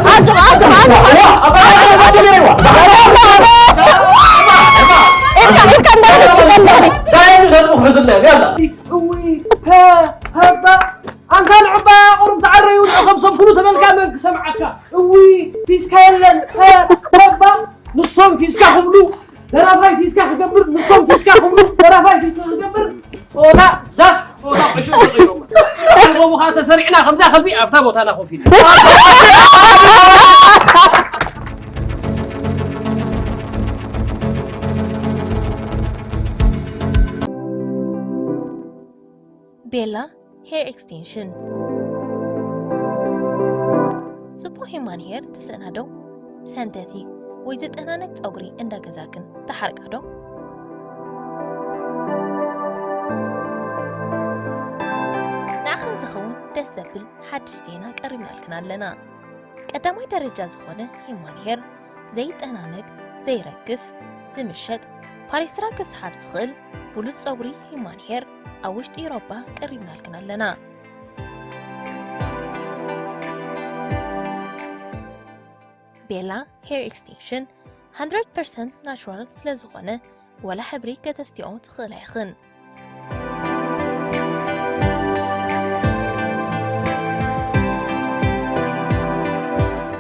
ዓጆኻ፣ ዓጆኻ፣ ዓጆኻ። ኢድካ፣ ኢድካ እንዳበለች፣ ኢድካ እንዳበለች። እውይ፣ ሀ፣ ሀባ፣ ኣንታ ንዕባ ቁሩብ ተዓረዩ፣ ንዕኸም ሰብ ኩሉ ተመልካ መን ክሰምዓካ? እውይ፣ ፊስካ የለን፣ ሀ፣ ሀባ፣ ንሶም ፊስካ ክብሉ፣ ደራፋይ ፊስካ ክገብር፣ ንሶም ፊስካ ክብሉ፣ ደራፋይ ፊስካ ክገብር፣ ጾታ፣ ዳስ፣ ጾታ፣ ዕሹ ተቐይሮም። ኣልቦ ሙኻ ተሰሪዕና፣ ከምዛ ከልቢ ኣብታ ቦታና ኮፍ ኢልና። ቤላ ሄር ኤክስቴንሽን። ጽቡቕ ሂማን ሄር ትስእና ዶ? ሰንተቲክ ወይ ዝጠናነቅ ጸጉሪ እንዳ ገዛክን ትሓርቃ ዶ? ንዓኽን ዝኸውን ደስ ዘብል ሓድሽ ዜና ቀሪብናልክን ኣለና። ቀዳማይ ደረጃ ዝኾነ ሂማን ሄር ዘይጠናነግ፣ ዘይረግፍ፣ ዝምሸጥ፣ ፓሌስትራ ክስሓብ ዝኽእል ብሉጽ ጸጉሪ ሂማን ሄር ኣብ ውሽጢ ኤውሮጳ ቀሪብናልክን ኣለና። ቤላ ሄር ኤክስቴንሽን ሃንድረድ ፐርሰንት ናቹራል ስለ ዝኾነ ወላ ሕብሪ ከተስትዮ ትኽእላ ኢኽን።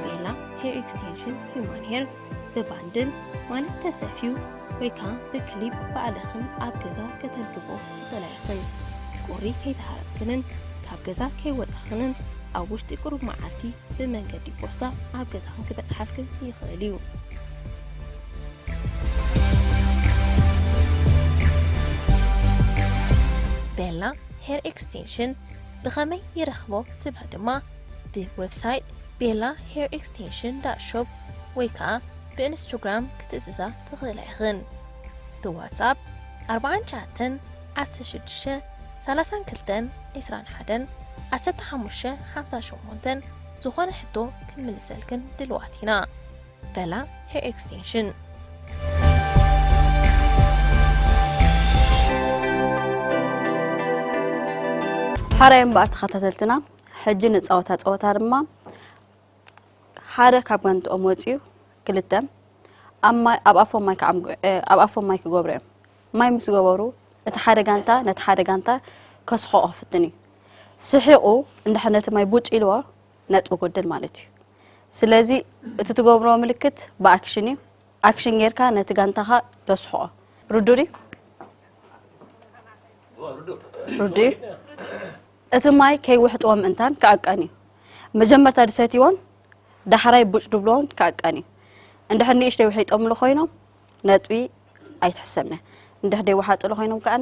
ቤላ ሄር ኤክስቴንሽን ሂውማን ሄር ብባንድል ማለት ተሰፍዩ ወይ ከዓ ብክሊፕ ባዕልኽን ኣብ ገዛ ከተልግቦ ትኽእላ ኢኽን። ቁሪ ከይተሃረምክንን ካብ ገዛ ከይወፃኽንን ኣብ ውሽጢ ቁሩብ መዓልቲ ብመንገዲ ፖስታ ኣብ ገዛኽን ክበፅሓልክን ይኽእል እዩ። ቤላ ሄር ኤክስቴንሽን ብኸመይ ይረኽቦ ትብሊ ድማ ብዌብሳይት ቤላ ሄር ኤክስቴንሽን ዳት ሾፕ ወይ ከዓ ብኢንስታግራም ክትእዝዛ ትኽእላ ኢኽን። ብዋትስኣፕ ኣርብዓን ትሽዓተን ዓሰርተ ሽዱሽተ ሰላሳን ክልተን ዒስራን ሓደን ዓሰርተ ሓሙሽተ ሓምሳ ሸሞንተን ዝኾነ ሕቶ ክንምልሰልክን ድልዋት ኢና። ቤላ ሄር ኤክስቴንሽን። ሓራይ እምበኣር ተኸታተልትና፣ ሕጂ ንፃወታ ፀወታ ድማ ሓደ ካብ ጋንትኦም ወፂኡ ክልተ ኣብ ማይ፣ ኣብ ኣፎም ማይ ክዓምጉ-፣ እ፣ ኣብ ኣፎም ማይ ክገብሩ እዮም። ማይ ምስ ገበሩ እቲ ሓደ ጋንታ ነቲ ሓደ ጋንታ ከስሕቖ ክፍትን እዩ። ስሒቑ እንድሕር ነቲ ማይ ቡጭ ኢልዎ ነጥቢ ጎድል ማለት እዩ። ስለዚ እቲ ትገብሮ ምልክት ብኣክሽን እዩ። ኣክሽን ጌርካ ነቲ ጋንታኻ ተስሕቖ። ርዱእ ድዩ? ርዱእ እዩ። እቲ ማይ ከይውሕጥዎ ምእንታን ክዕቀን እዩ። መጀመርታ ድሰትይዎን ዳሕራይ ቡጭ ድብልዎን ክዕቀን እዩ። እንድሕር ንእሽተይ ውሒጦምሉ ኮይኖም ነጥቢ ኣይትሕሰብን እያ። እንድሕር ደይወሓጥሉ ኮይኖም ከኣ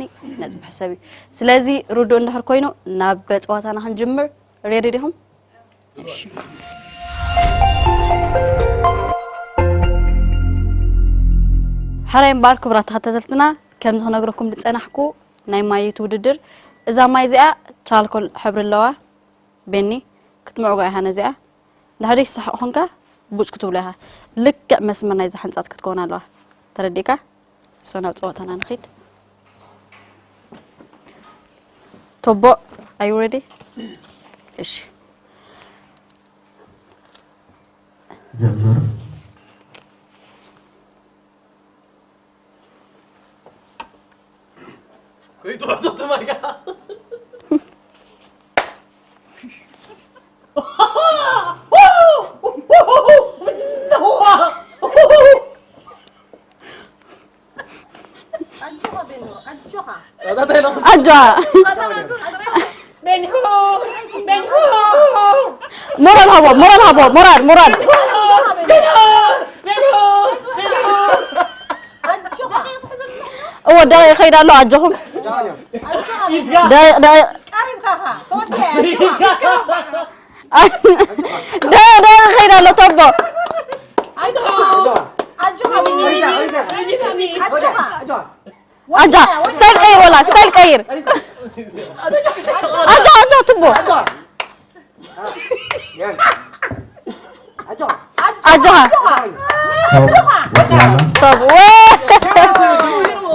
ነጥቢ ሕሰብ እዩ። ስለዚ ርዱእ እንድሕር ኮይኑ ናብ ጸወታና ክንጅምር ሬዲ ዲኹም? እሺ። ሕራይ እምበኣር ክቡራት ተኸታተልትና፣ ከምዚ ክነግረኩም ዝጸናሕኩ ናይ ማይ እቲ ውድድር፣ እዛ ማይ እዚኣ ቻልኮል ሕብሪ ኣለዋ። ቤኒ፣ ክትምዕጓ ኢኻ ነዚኣ። እንድሕር ዘይትስሕቕ ኮንካ ቡጭ ክትብሎ ኢኻ። ልክዕ መስመር ናይዛ ሕንጻጽ ክትከውን ኣለዋ። ተረዲእካ? So ናብ ጸወታና ንኺድ። ቶቦ፣ are you ready? እሺ። ጀምር። ከይትውሕጦ እቲ ማይ ከኣ። ኣጆኻ ቤኖ፣ ኣጆኻ። ኣታ እንታይ ኢለ ክስ-፣ ኣጆኻ። ኣታ ቤንሁ፣ ቤንሁ። ሞራል ሃቦ፣ ሞራል ሃቦ፣ ሞራል፣ ሞራል። እወ፣ ደቂቕ ይኸይድ ኣሎ፣ ኣጆኹም። ደቂቕ፣ ደቂቕ። ደቂቕ፣ ደቂቕ ይኸይድ ኣሎ፣ ቶቦ። ኣጆ፣ ስታይል ቀይር፣ ወላ ስታይል ቀይር። ኣጆ፣ ኣጆ፣ ትቦ። ኣጆኻ። ኣጆኻ። ስቶፕ። ወ-፣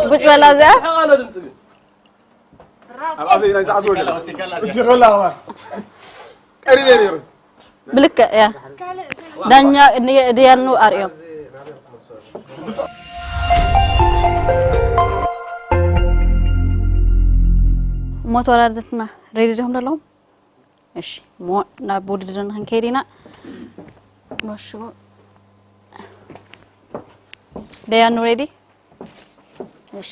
ቡጭ በላ እዚኣ። ኣብ ኣበይ ናይ ሰዓት ወገን? እዚ ከላ ኸማ። ቀሪበ ነይሩ። ብልክዕ እያ። ዳኛ ን-፣ ድያኑ ኣርእዮም። እሞ ተወዳደርትና ሬዲ ዲኹም ዘለኹም? እሺ፣ እሞ ናብ ውድድርና ክንከይድ ኢና። ባሽጎ። ደያኑ ሬዲ? እሺ።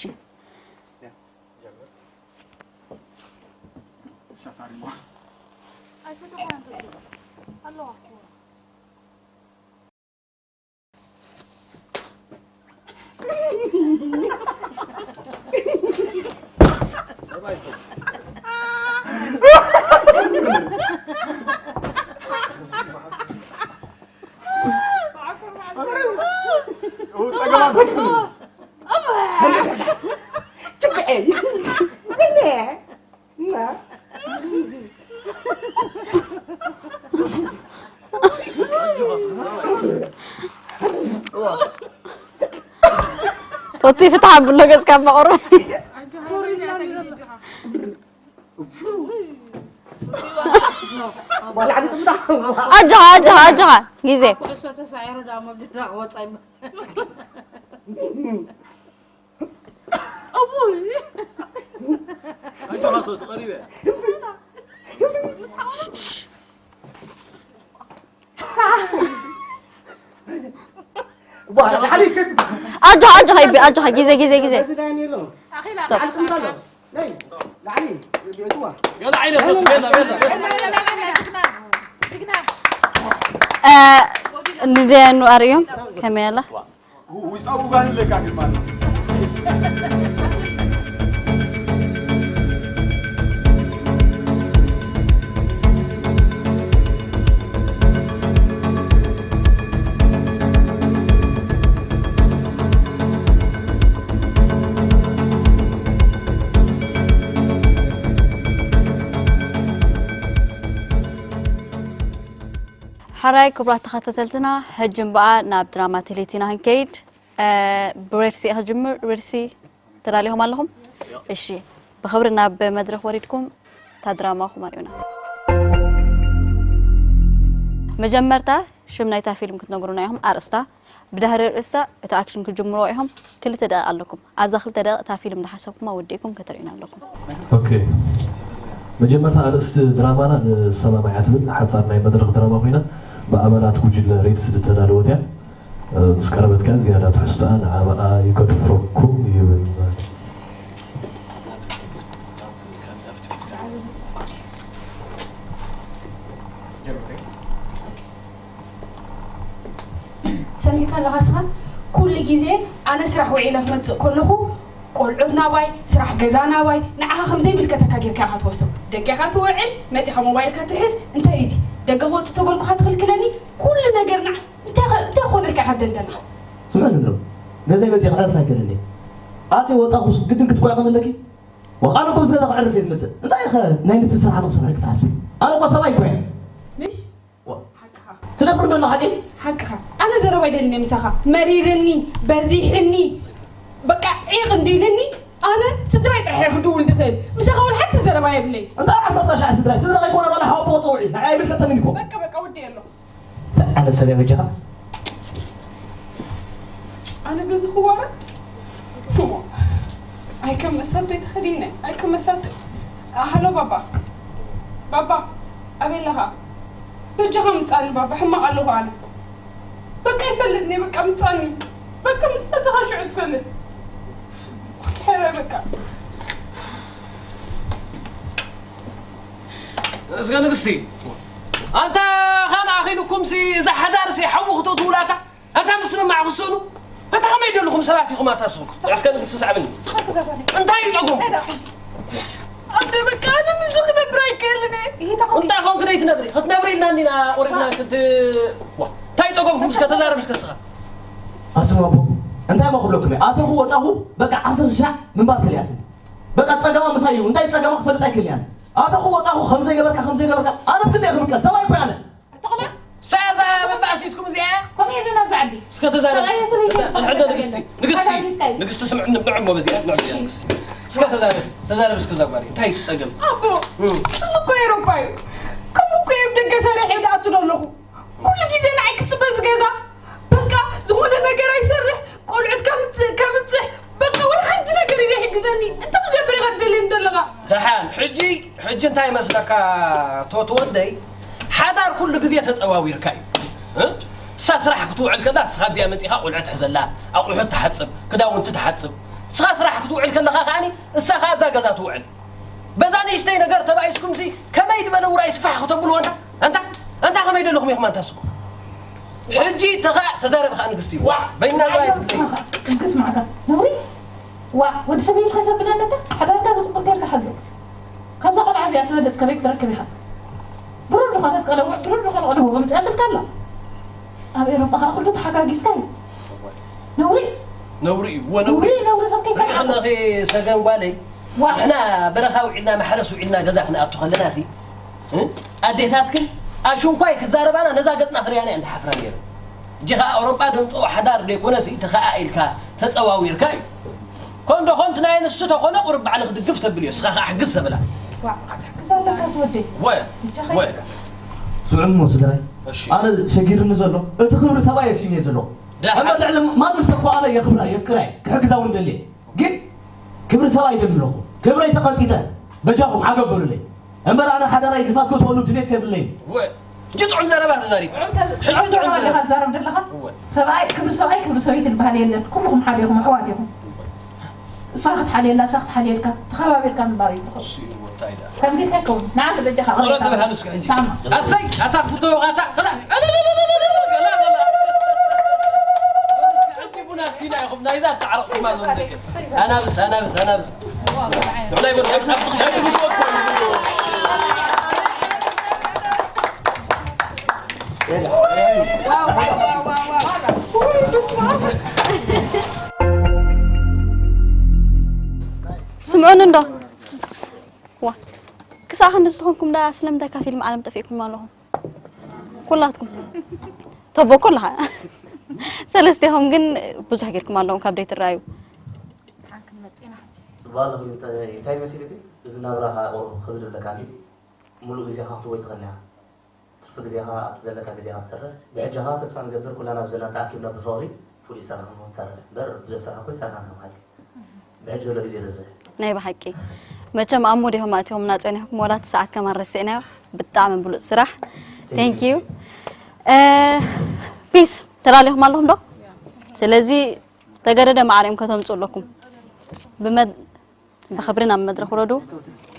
ቶቲ ፍትሕ ኣብሎ ገጽካ እባ ቁሩብ። ኣጆኻ፣ ኣጆኻ፣ ኣጆኻ። ግዜ። ኩዕሶ ተሳዒሩ ደኣ መብዛሕትኡ ክወጻ ይመ-፣ ኣቦይ። ኣጆኻ ቶቲ፣ ቀሪበ። ኣጆኻ፣ ኣጆኻ፣ ይቢ-፣ ኣጆኻ፣ ግዜ፣ ግዜ፣ ግዜ። ስቶፕ። እ፣ ንደያኑ ኣርእዮም ከመይ ኣላ? ውሽጣዊ ባህል ለካ ግን ማለት ሓራይ ክቡራት ተኸታተልትና፣ ሕጂ እምበኣ ናብ ድራማ ትልሂት ኢና ክንከይድ። እ፣ ብሬድሲ እየ ክጅምር። ሬድሲ፣ ተዳሊኹም ኣለኹም? እሺ፣ ብኽብሪ ናብ መድረኽ ወሪድኩም እታ ድራማኹም ኣርእዩና። መጀመርታ ሽም ናይታ ፊልም ክትነግሩና ኢኹም፣ ኣርእስታ። ብድሕሪ ርእሳ እቲ ኣክሽን ክጅምርዎ ኢኹም። ክልተ ደቂቕ ኣለኩም። ኣብዛ ክልተ ደቂቕ እታ ፊልም ዝሓሰብኩማ ወዲእኩም ከተርእዩና ኣለኩም። ኦኬ። መጀመርታ ኣርእስቲ ድራማና ንሰማማያ ትብል ሓጻር ናይ መድረኽ ድራማ ኮይና ብኣባላት ጉጅለ ሬድስ ዝተዳለወት እያ። እ፣ ምስ ቀረበት ከኣ ዝያዳ ትሕዝቶኣ ንዓኣ ይገድፍረኩም ይብል። ሰሚዕካ ኣለኻ እስኻ? ኩሉ ግዜ ኣነ ስራሕ ውዒለ ክመጽእ ከለኹ ቆልዑት ናባይ፣ ስራሕ ገዛ ናባይ፣ ንዓኻ ከም ዘይምልከተካ ጌርካ ኢኻ ትወስዶ። ደቂኻ ትውዕል፣ መጺኻ ሞባይልካ ትሕዝ፣ እንታይ እዩ እዚ? ደገ ክወጽእ ተበልኩኻ ትኽልክለኒ? ኩሉ ነገር ንዓ-፣ እንታይ ኸ-፣ እንታይ ክኾነልካ ኢኻ ትደሊ ዘለኻ? ስምዐኒ እንዶ፣ ገዛይ መጺኣ ከዕርፍ ኣይክእልን እየ። ኣትየ ወጻኹስ ግድን ክትጓየቕ ኣለኪ? ዋ፣ ኣነ እኮ ምስ ገዛ ክዕርፍ እየ ዝመጽእ። እንታይ ኢኸ ናይ ንስቲ ስራሕ ንኽሰርሕ ክትሓስቢ? ኣነ እኮ ሰብኣይ እኮ እየ። ምሽ? ዋ። ሓቅኻ። ትደፍር እንዶ ኣለኻ ድዩ? ሓቅኻ። ኣነ ዘረባ ኣይደልን እየ ምሳኻ። መሪርኒ፣ በዚሕኒ፣ በቃ ዒቕ እንዲልኒ፣ ኣነ ስድራይ ጥራሕ እየ ክድውል ድኽእል። ምሳኻ ወላ ሓንቲ ዘረባ የብለይ። እንታይ ዓሰርተ ሻዕ ስድራይ? ስድራ ከይኮነ ባላ ሓወቦ ጽውዒ። ንዓይ ኣይምልከተንን እኮ። በቃ፣ በቃ፣ ወዲ ኣሎ። ኣነ ሰብያ በጃኻ። ኣነ ገዝኽዎ እምበር። ኣይከም መሳቶይ ተኸዲነ፣ ኣይከም መሳቶይ። ሃሎ ባባ። ባባ፣ ኣበይ ኣለኻ? በጃኻ ምጻኒ ባባ፣ ሕማቕ ኣለኹ ኣነ። በቃ ይፈልጥኒ፣ በቃ ምጻኒ። በቃ ምስ መጻኻ ሽዑ ትፈልጥ። ኩሉ ሕረ በቃ። እስከ ንግስቲ፣ ኣንታ ኻን ኣኺሉኩምሲ እዛ ሓዳርሲ ሓዊ ክተእትዉላታ፣ ኣንታ ምስምማዕ ክስእኑ፣ ኣንታ ከመይ ደለኹም ሰባት ኢኹም ኣታ ንስኹም? እስከ ንግስቲ ስዕብኒ። እንታይ እዩ ጸገምኩም? ኣደ በቃ ኣነ ምስዚ ክነብር ኣይክእልን እየ። እንታይ ኾንክ ደይትነብሪ? ክትነብሪ ኢልና እንዲና ቆሪብና ክት-፣ ዋ፣ እንታይ ጸገምኩም እስከ ተዛረብ እስከ እስኻ። ኣቱም ኣቦ፣ እንታይ እሞ ክብለኩም እየ? ኣተኹ ወጻኹ፣ በቃ ዓሰርተ ሻዕ ምንባር ከልያትኒ። በቃ ጸገማ ምሳይ እዩ። እንታይ ጸገማ ክፈልጥ ኣይክእልን እየ። ኣተኹ ወጻኹ ከም ዘይገበርካ ከም ዘይገበርካ ኣነ ብክንደይ ክምቀል ሰብኣይ እኮ ኣነ። ኣተኹና ሳዛ መባእሲትኩም እዚኣ ኮሜዲ ናብዛ ዓዲ እስከ ተዛረብ ሰብኣይ ሰበይቲ ንሕደ ንግስቲ ንግስቲ ንግስቲ ስምዕ ንብልዕ እሞ በዚኣ ንዕብያ ንግስቲ እስከ ተዛረብ ተዛረብ እስከ ዛጓሪ እንታይ ትጸገም ኣቦ እዚ እኮ ኤሮፓ እዩ ከምኡ እኮ እዮም ደገ ሰሪሐ ይኣቱ ኣለኹ ኩሉ ግዜ ንዓይ ክፅበ ዝገዛ በቃ ዝኾነ ነገር ኣይሰርሕ ቆልዑት ከምፅእ ከምፅሕ በቃ ወላ ሓንቲ ነገር ኢለ ይሕግዘኒ እንታይ ክገብር ኢኻ ትደልየኒ ዘለኻ ደሓን ሕጂ ሕጂ እንታይ መስለካ ቶት ወደይ ሓዳር ኩሉ ግዜ ተፀዋዊርካ እዩ እ? እሳ ስራሕ ክትውዕል ከላ እስኻ ኣብዚኣ መፂኻ ቆልዑ ትሕዘላ ኣቑሑት ትሓፅብ ክዳውንቲ ትሓፅብ እስኻ ስራሕ ክትውዕል ከለኻ ከዓኒ እሳ ከ ኣብዛ ገዛ ትውዕል በዛ ንእሽተይ ነገር ተባኢስኩም ሲ ከመይ ዝበለ ውራይ ስፋሕ ክተብልዎ እንታ እንታ እንታ ከመይ ደለኹም ኢኹም ኣንታ ስኹም ሕጂ ተኻ ተዛረብ ኸዓ ንግስቲ ዋ በይና ዛ ኣይትግዘይ እስክስ ማዕካ ነውሪ ዋ ወዲ ሰብ ኢልካ ተብል ኣለካ ሓዳርካ ብፅቡቅ ጌርካ ሓዞ ካብዛ ቆልዓ እዚኣ ትበለፅ ከበይ ክትረክብ ኢኻ ብሩር ዝኾነት ቀለውዕ ብሩር ዝኾነ ቀለውዕ ምፅኣትልካ ኣላ ኣብ ኤሮጳ ከዓ ኩሉ ተሓጋጊዝካ እዩ ነውሪ ነውሪ እዩ እወ ነውሪ ነውሪ ነውሪ ሰብ ከይሰምዓካ ርሕነኺ ሰገን ጓለይ ንሕና በረኻ ውዒልና ማሕረስ ውዒልና ገዛ ክንኣቱ ከለና ሲ ኣዴታትክን ኣሽንኳይ ክዛረባና ነዛ ገጽና ክሪኣና እየን ዝሓፍራ ነይረን እጂ ኸኣ ኣውሮጳ ደምጽኦ ሓዳር ደይኮነ ሲ ተኸኣኢልካ ተጸዋዊርካ እዩ ኮንዶ ኾንት ናይ ኣንስቲ ተኾነ ቁሩብ ባዕሊ ክድግፍ ተብል እዮ ስኻ ኸኣ ሕግዝ ተብላ ክትሕግዝ ኣለካ ዝወደይ ወ ወ ስምዑሞ ስድራይ እሺ ኣነ ሸጊርኒ ዘሎ እቲ ክብሪ ሰብኣይ የሲኒ እየ ዘለኹ ደሓን እምበር ልዕሊ ማንም ሰብ እኮ ኣነ የኽብራ የፍቅራ እየ ክሕግዛ እውን ደልየ ግን ክብሪ ሰብኣይ ይደሊ ኣለኹ ክብረይ ተቐንጢጠ በጃኹም ዓገብ በሉለይ እምበር ኣነ ሓደራይ ንፋስ ክትወሉ ድሌት የብለይን ወ ሕጂ ጥዑም ዘረባ ተዛሪብ ሕጂ ጥዑም ዘረባ ትዛረብ ዘለኻ እወ ሰብኣይ ክብሪ ሰብኣይ ክብሪ ሰበይቲ ዝበሃል የለን ኩልኹም ሓደ ኢኹም ኣሕዋት ኢኹም እሳ ክትሓልየላ እሳ ክትሓልየልካ ተኸባቢርካ ምንባር እዩ ዝኸውን እሱ እዩ እንታይ ደኣ ከምዚ ኢልካ ይከውን ንዓ በጃኻ ኦሮ ተባሃሉ እስከ ሕጂ ሳማ ኣሰይ ኣታ ክፍቶ ዋታ ኸላ ገላ ገላ እስከ ሕጂ ቡና እስቲና ኢኹም ናይዛ ተዓረቕኩም ኣለኹም ደቂ ኣናብስ ኣናብስ ኣናብስ ንዕላይ በል ኣብ ትኽሽነ ስምዑኒ እንዶ ዋ ክሳዕ ክንዲ ዝኾንኩም ዳ ስለምንታይ ካብ ፊልም ዓለም ጠፊእኩም ኣለኹም ኩላትኩም ተቦ ኩላኻ ሰለስቴኹም ግን ብዙሕ ጌርኩም ኣለኹም ካብ ደይ ትረኣዩ ጽባህ ኣለኹ እንታይ እንታይ መሲልኪ እዚ ናብራኻ ቁሩብ ክብድ ብለካ እንድዩ ሙሉእ ግዜኻ ክትህቦ ኣይትኽእልን ኢኻ ትርፊ ግዜኻ ኣብቲ ዘለካ ግዜኻ ትሰርሕ ብሕጂ ኸኣ ተስፋ ንገብር ኩላና ብዘለና ተኣኪብና ብፍቕሪ ፍሉይ ስራሕ ንኽንሰርሕ እምበር ብዙሕ ስራሕ እኮ ይሰርና ንኽንሃል ብሕጂ ዘሎ ግዜ በዝሕ ናይ ብሓቂ መቸም ኣብ ሙድ ኢኹም ኣእቲኹምና ጸኒሕኩም ወላ እቲ ሰዓት ከማን ረሲዕናዮ ብጣዕሚ ብሉጽ ስራሕ thank you peace ተላሊኹም ኣለኹም ዶ ስለዚ ተገደደ ማዕሪኦም ከተምጽኡ ኣለኩም ብመ ብኽብሪ ናብ መድረኽ ውረዱ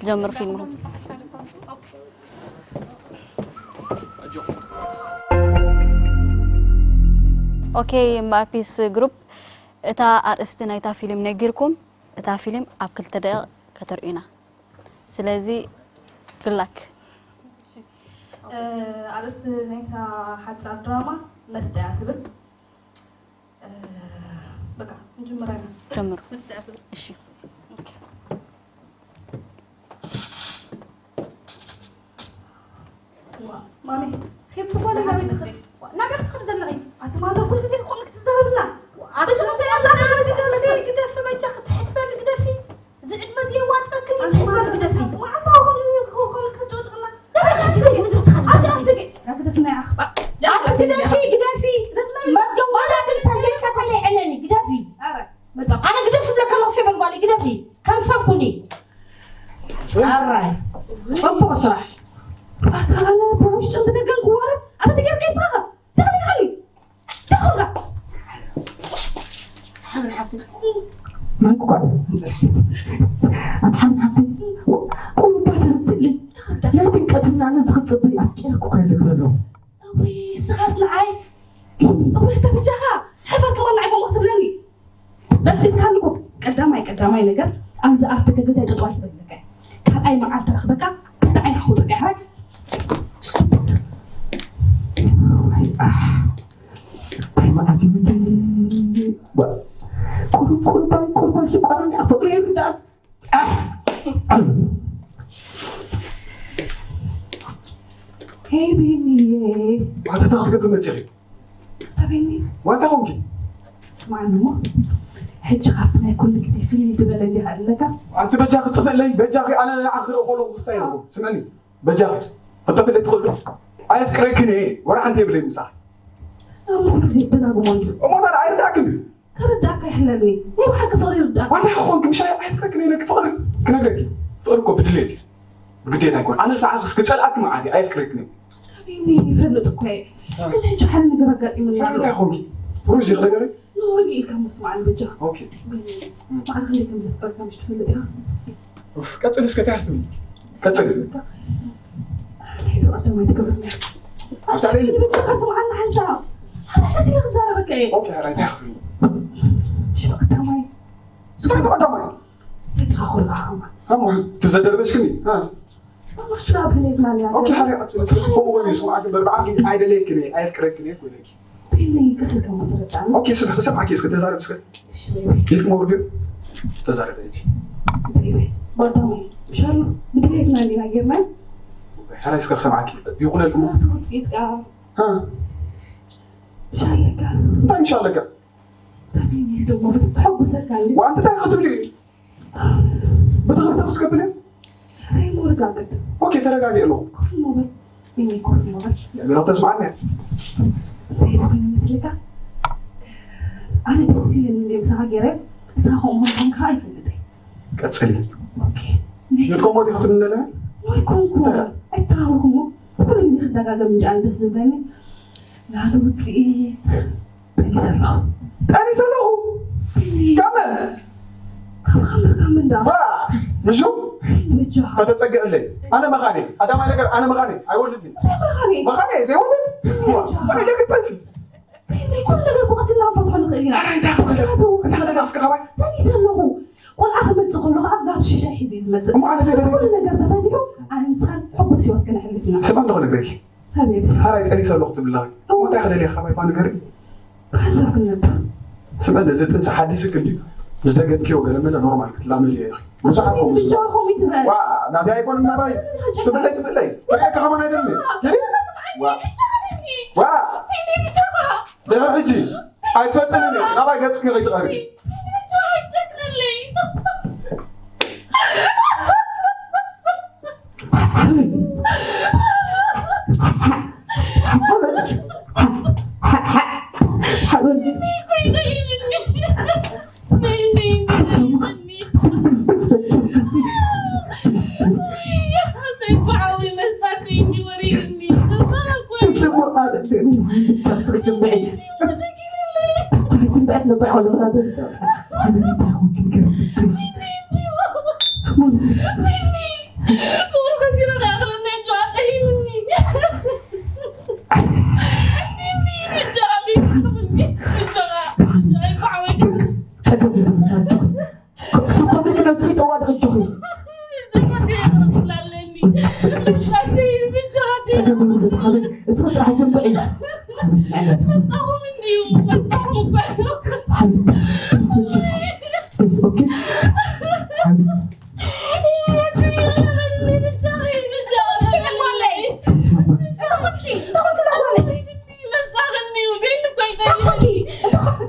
ጀምሩ ፊልምኹም ኦኬ እምበኣር ፒስ ግሩፕ እታ ኣርእስቲ ናይታ ፊልም ነጊርኩም እታ ፊልም ኣብ ክልተ ደቂቕ ከተርእዩና ስለዚ ግላክ ኣርእስቲ ናይታ ሓጻር ድራማ መስጠያ ትብል በቃ ንጅምር ኢና ጀምሩ መስጠያ ትብል እሺ ማሚ ኺብቲ ጓለይ ናበይ ትኸዲ ናበይ ትኸዲ ዘለኺ ኣቲ ማዘር ኩሉ ግዜ ከምኡ ክትዛረብና ኣበይ ትኸዲ ግደፊ በጃ ክትሕት በል ግደፊ እዚ ዕድመ እዚ የዋፅኣክን እዩ ትሕት በል ግደፊ መዓልታዊ ከምኡ ከምኡ ክትጭቕጭቕና ናበይ ኸዲ ግደፊ ግደፊ መዝገብ ዋላ ግን ተዘይካ ተለይ ዕለኒ ግደፊ ኣነ ግደፊ ብለካ ኣለኹ ፌበል ጓለይ ግደፊ ከም ሰብ ኩኒ ኣራይ ጽቡቕ ስራሕ ኣታ ኣነ ብውሽጥን ብደገን ክዋረድ ኣበቲ ጌርካ ይስራኻ ተኽልካኒ ተኽልካ ሓምን ሓብቲ ማንኩኳ ኣድሓን ሓብቲ ቁሩባ ተምፅእለይ ናይ ድንቀትና ነዚ ክፅበይ ኣፍቂረ ኩካ ይልግበሎ እውይ ስኻስ ንዓይ እውይ ተብጃኻ ሕፈር ከማን ንዓይ ከምኡ ክትብለኒ በጥሪትካ ኣለኩ ቀዳማይ ቀዳማይ ነገር ኣብዚ ኣፍ ደገ ገዛ ይጠጥዋል ትበለካ ካልኣይ መዓልቲ ረኽበካ ክልተ ዓይንካ ክውፅእ ዲሕራይ ቁርባይ ቁርባይ ሽቋራን ፍቅሪ ይርዳል ሄይ ቢኒየ። ዋታ እንታይ ክትገብሪ መፂኺ? ኣታ ቢኒ። ዋታ ኮንኪ? ስማዕኒ እሞ፣ ሕጂ ካብቲ ናይ ኩሉ ግዜ ፍልይ ዝበለ እንዲኻ ኣለካ። ኣንቲ በጃኺ ጥፈለይ፣ በጃኺ ኣነ ንዓኺ ክርኢ ከለኹ ክስታይ ኣለኹ። ስምዕኒ፣ በጃኺ ክጠፍለይ ትኽእሉ። ኣየፍቅረክን እየ፣ ወላ ሓንቲ የብለይ ምሳኺ። እሱ ኩሉ ግዜ ትደጋግሞ እንዲዩ። እሞ ታዲያ ኣይርዳእክን ድዩ? ክርዳእካ ይሕለልኒ። ናይ ብሓቂ ፍቕሪ ይርዳእካ። ዋታ ክኾንኪ ምሻ ኣየፍቅረክን እየ ኢለኪ ፍቕሪ ክነግረኪ። ፍቕሪ እኮ ብድሌት እዩ። ብግዴታ ኣይኮን። ኣነ ንዓኺ ክጸልኣኪ መዓት እየ፣ ኣየፍቅረክን እየ። ኣታ ቢኒ ይፈልጥ እኮ እየ። እ። ግን ሕጂ ሓደ ነገር ኣጋጢሙኒ ኣሎ። እንታይ ኮንኪ? ሩዚ ክነገሪ? ኖ፣ ርግእ ኢልካ እሞ ስማዕኒ በጃኻ። ኦኬ። ቢኒ፣ እም። ማዕረ ክንደይ ከም ዘፍቀርካ ምሽ ትፈልጥ ኢኻ? ኡፍ፣ ቀጽሊ እስከ፣ እንታይ ክትብሊ? ቀጽሊ። ናይ ተቐዳማይ ትገብረኒ። ኣታ ቢኒ። በጃኻ ስምዓኒ ሓንሳብ። ሓደ ሕዚ ክዛረበካ እየ። ኦኬ፣ ሕራይ፣ እንታይ ክትብሊ? እሺ፣ ቀዳማይ። እንታይ ቀዳማይ? ሰድካ ኩልካ ከማን። ከማን፣ ትዘደርበሽ ክኒ? እ። እሱ ኣብ ድሌትና እያ። ኦኬ፣ ሓሪ ቀጽሊ፣ እስኪ ከምኡ በሊ፣ ስምዓኪ እምበር፣ ብዓልኪ ኣይደልየክን እየ፣ ኣየፍቅረክን እየ እኮ ኢለኪ። በይነይ ክስልከ እሞ ተረዳእኒ። ኦኬ፣ ስለ ክሰምዓኪ እስከ ተዛረብ እስከ። እሺ፣ በይበይ። ኢልኪ መውርድዮ? ተዛረበ እንጂ። በይበይ። ባዳሞ፣ ሻሉ፣ ብድሌትና እንዲና ጌርና። ሓራይ እስከ ክሰምዓኪ። ይኹነልኩም። ናቱ ውፅኢት ከኣ። ሃ? ሻለካ። እንታይ ምሻለካ? በይነይ ደሞ ብትሕጉሰካ እዩ። ዋንቲ እንታይ ክትብሊ? ብትኽክል ተመስገን ብለ። ሬሞ ርጋግድ። ኦኬ፣ ተረጋጊ ኣለኹ። ኮፍ እሞ በል። ሚሚ ኮፍ እሞ በል። ነገር ተስማዕና። እንታይ ደኣ ኮይኑ መስለካ? ኣነ ደስ ኢሉኒ እንድየ ምሳኻ ገይረ፣ ንስኻ ከምኡ ምዃንካ ኣይፈልጥን። ቀጽሊ። ኦኬ። ነይ- ንድገሞ ዲኻ ትብለኒ? ኣይኮንኩ። እንታይ? ኣይተሃወኹ እሞ፣ ኩሉ ግዜ ክደጋገም እንዲ ኣነ ደስ ዝብለኒ። ናቱ ውጽኢት። ጠኒሰ ኣለኹ። ጠኒሰ ኣለኹ? እንዲ። ካብ መን? ካብ ሃምር ካብ ምንዳ። ዋ! ምሹ? በጃኻ። ከተጸግዕለይ። ኣነ መኻነ። ቀዳማይ ነገር ኣነ መኻነ። ኣይወልድን። እንታይ መኻነ? መኻነ ዘይወልድ? ዋ! በጃኻ። ከመይ ጌርኪ ትጠንሲ? በይነይ ኩሉ ነገር እኮ ቀሲልና ክንፈትሖ ንኽእል ኢና። ኣረ እንታይ ክብለካ? ናቱ። እንታይ ክብለካ እስከ ካባይ? ጠኒሰ ኣለኹ። ቆልዓ ክመጽእ ከሎ ኸኣ ናቱ ሽሻይ ሒዙ እዩ ዝመጽእ። እሞ ኣነ እንታይ ኩሉ ነገር ተፈቲሑ ኣንሳን ሕጉስ ህይወት ክነሕልፍ ኢና። ስምዒ ኣለኹ ነግረኪ። ሓቢቢ። ሓራይ ጠኒሰ ኣለኹ ትብል ኣለኺ። እሞ እንታይ ክደልያ ካባይ እኳ ንገሪ። ብሓንሳብ ክንነብር። ስምዒ፣ ነዚ ጥንሲ ሓዲስክ እንድዩ። ምስ ደገምክዮ ገለ መለ ኖርማል ክትላመድዮ ኢኺ። ብዙሓት ከምኡ ብቻ ዝብሉ። ከምኡ ይትበል። ዋ፣ ናተይ ኣይኮነን ናባይ። እዚ ሓቂ ትፍለይ፣ ትፍለይ። ትፍለይ ከማን ኣይደልን። ዋ። ዋ። ድሕሪ ሕጂ ኣይትፈትንን እየ። ናባይ ገጽኪ ከይትቐርቢ።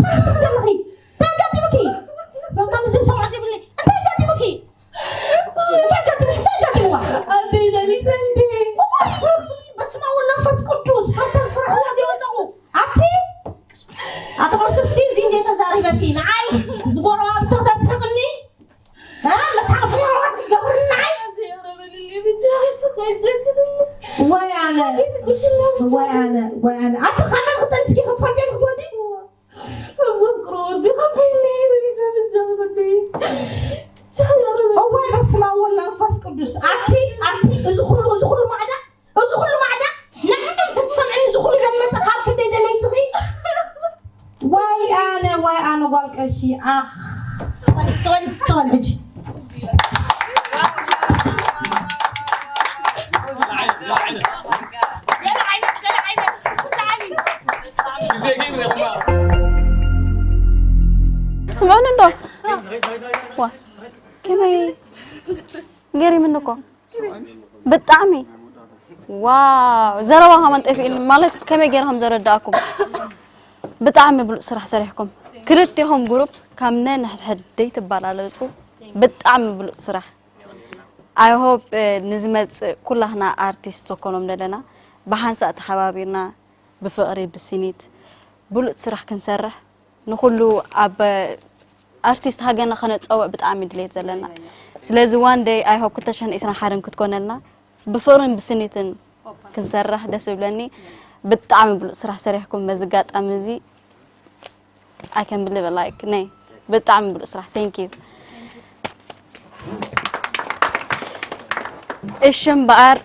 እንታይ ኣጋጢሙኪ? በቃ፣ ንዘይሰምዖ ዘይብለይ። እንታይ ኣጋጢሙኪ? እንታይ ኣጋጢሙ? እንታይ ኣጋጢምዋ? ኣደይ ደኒሰ እንዴ? እዋይ፣ በስመ አብ ወወልድ ወመንፈስ ቅዱስ፣ ካብታ ዝፈራሕዋ ዘይወፀኹ። ኣቲ፣ ኣቲ ቅርስስቲ፣ እዚ እንዴ ተዛሪበኪ? ንዓይ፣ ዝጎረባብቲ ተስሕቕኒ? እ? መስሓቕ ፈራዋት ይገብርኒ ንዓይ? ኣደይ፣ ኧረ በልልኝ፣ ብቻ፣ ስቕ ኣይጀክንልኝ። ወይ ኣነ፣ ስቕ ኣይጀክንልኝ፣ ብቻ። ወይ ኣነ፣ ወይ ኣነ። ኣቲ፣ ካመል ክጥንስኪ ክትፈትየ ክትወዲ? እዋይ፣ በስመ አብ ወወልድ ወመንፈስ ቅዱስ። ኣቲ፣ ኣቲ፣ እዚ ኩሉ፣ እዚ ኩሉ ማዕዳ፣ እዚ ኩሉ ማዕዳ፣ ንዓይ ተትሰምዕኒ፣ እዚ ኩሉ ደም መጸ ካብ ክንደይ ደለይቲ ኺ? ዋይ ኣነ፣ ዋይ ኣነ ጓል ቀሺ፣ ኣኽ። ጽወኒ፣ ጽወኒ፣ ጽወኒ ሕጂ። ስምዑኒ እንዶ። ዋ፣ ከመይ ገሪምኒ እኮ። ብጣዕሚ። ዋው፣ ዘረባ ከማን ጠፊእኒ፣ ማለት ከመይ ገይረ ከም ዘረዳእኩም። ብጣዕሚ ብሉጽ ስራሕ ሰሪሕኩም። ክልቴኹም ግሩፕ ካብ ነንሕድሕድ ደይትበላለጹ ብጣዕሚ ብሉጽ ስራሕ። I hope ንዝመጽእ ኩላህና ኣርቲስት ዘኮሎም ዘለና ብሓንሳእ ተሓባቢርና ብፍቕሪ ብስኒት ብሉጽ ስራሕ ክንሰርሕ ንኹሉ ኣብ ኣርቲስት ሃገርና ከነጸውዕ ብጣዕሚ ድሌት ዘለና። ስለዚ one day I hope ክልተ ሽሕን ዕስራን ሓደን ክትኮነልና ብፍቕርን ብስኒትን ክንሰርሕ ደስ ይብለኒ። ብጣዕሚ ብሉጽ ስራሕ ሰሪሕኩም። በዚ ኣጋጣሚ እዚ I can believe it, like ነይ ብጣዕሚ ብሉጽ ስራሕ። Thank you። እሺ እምበኣር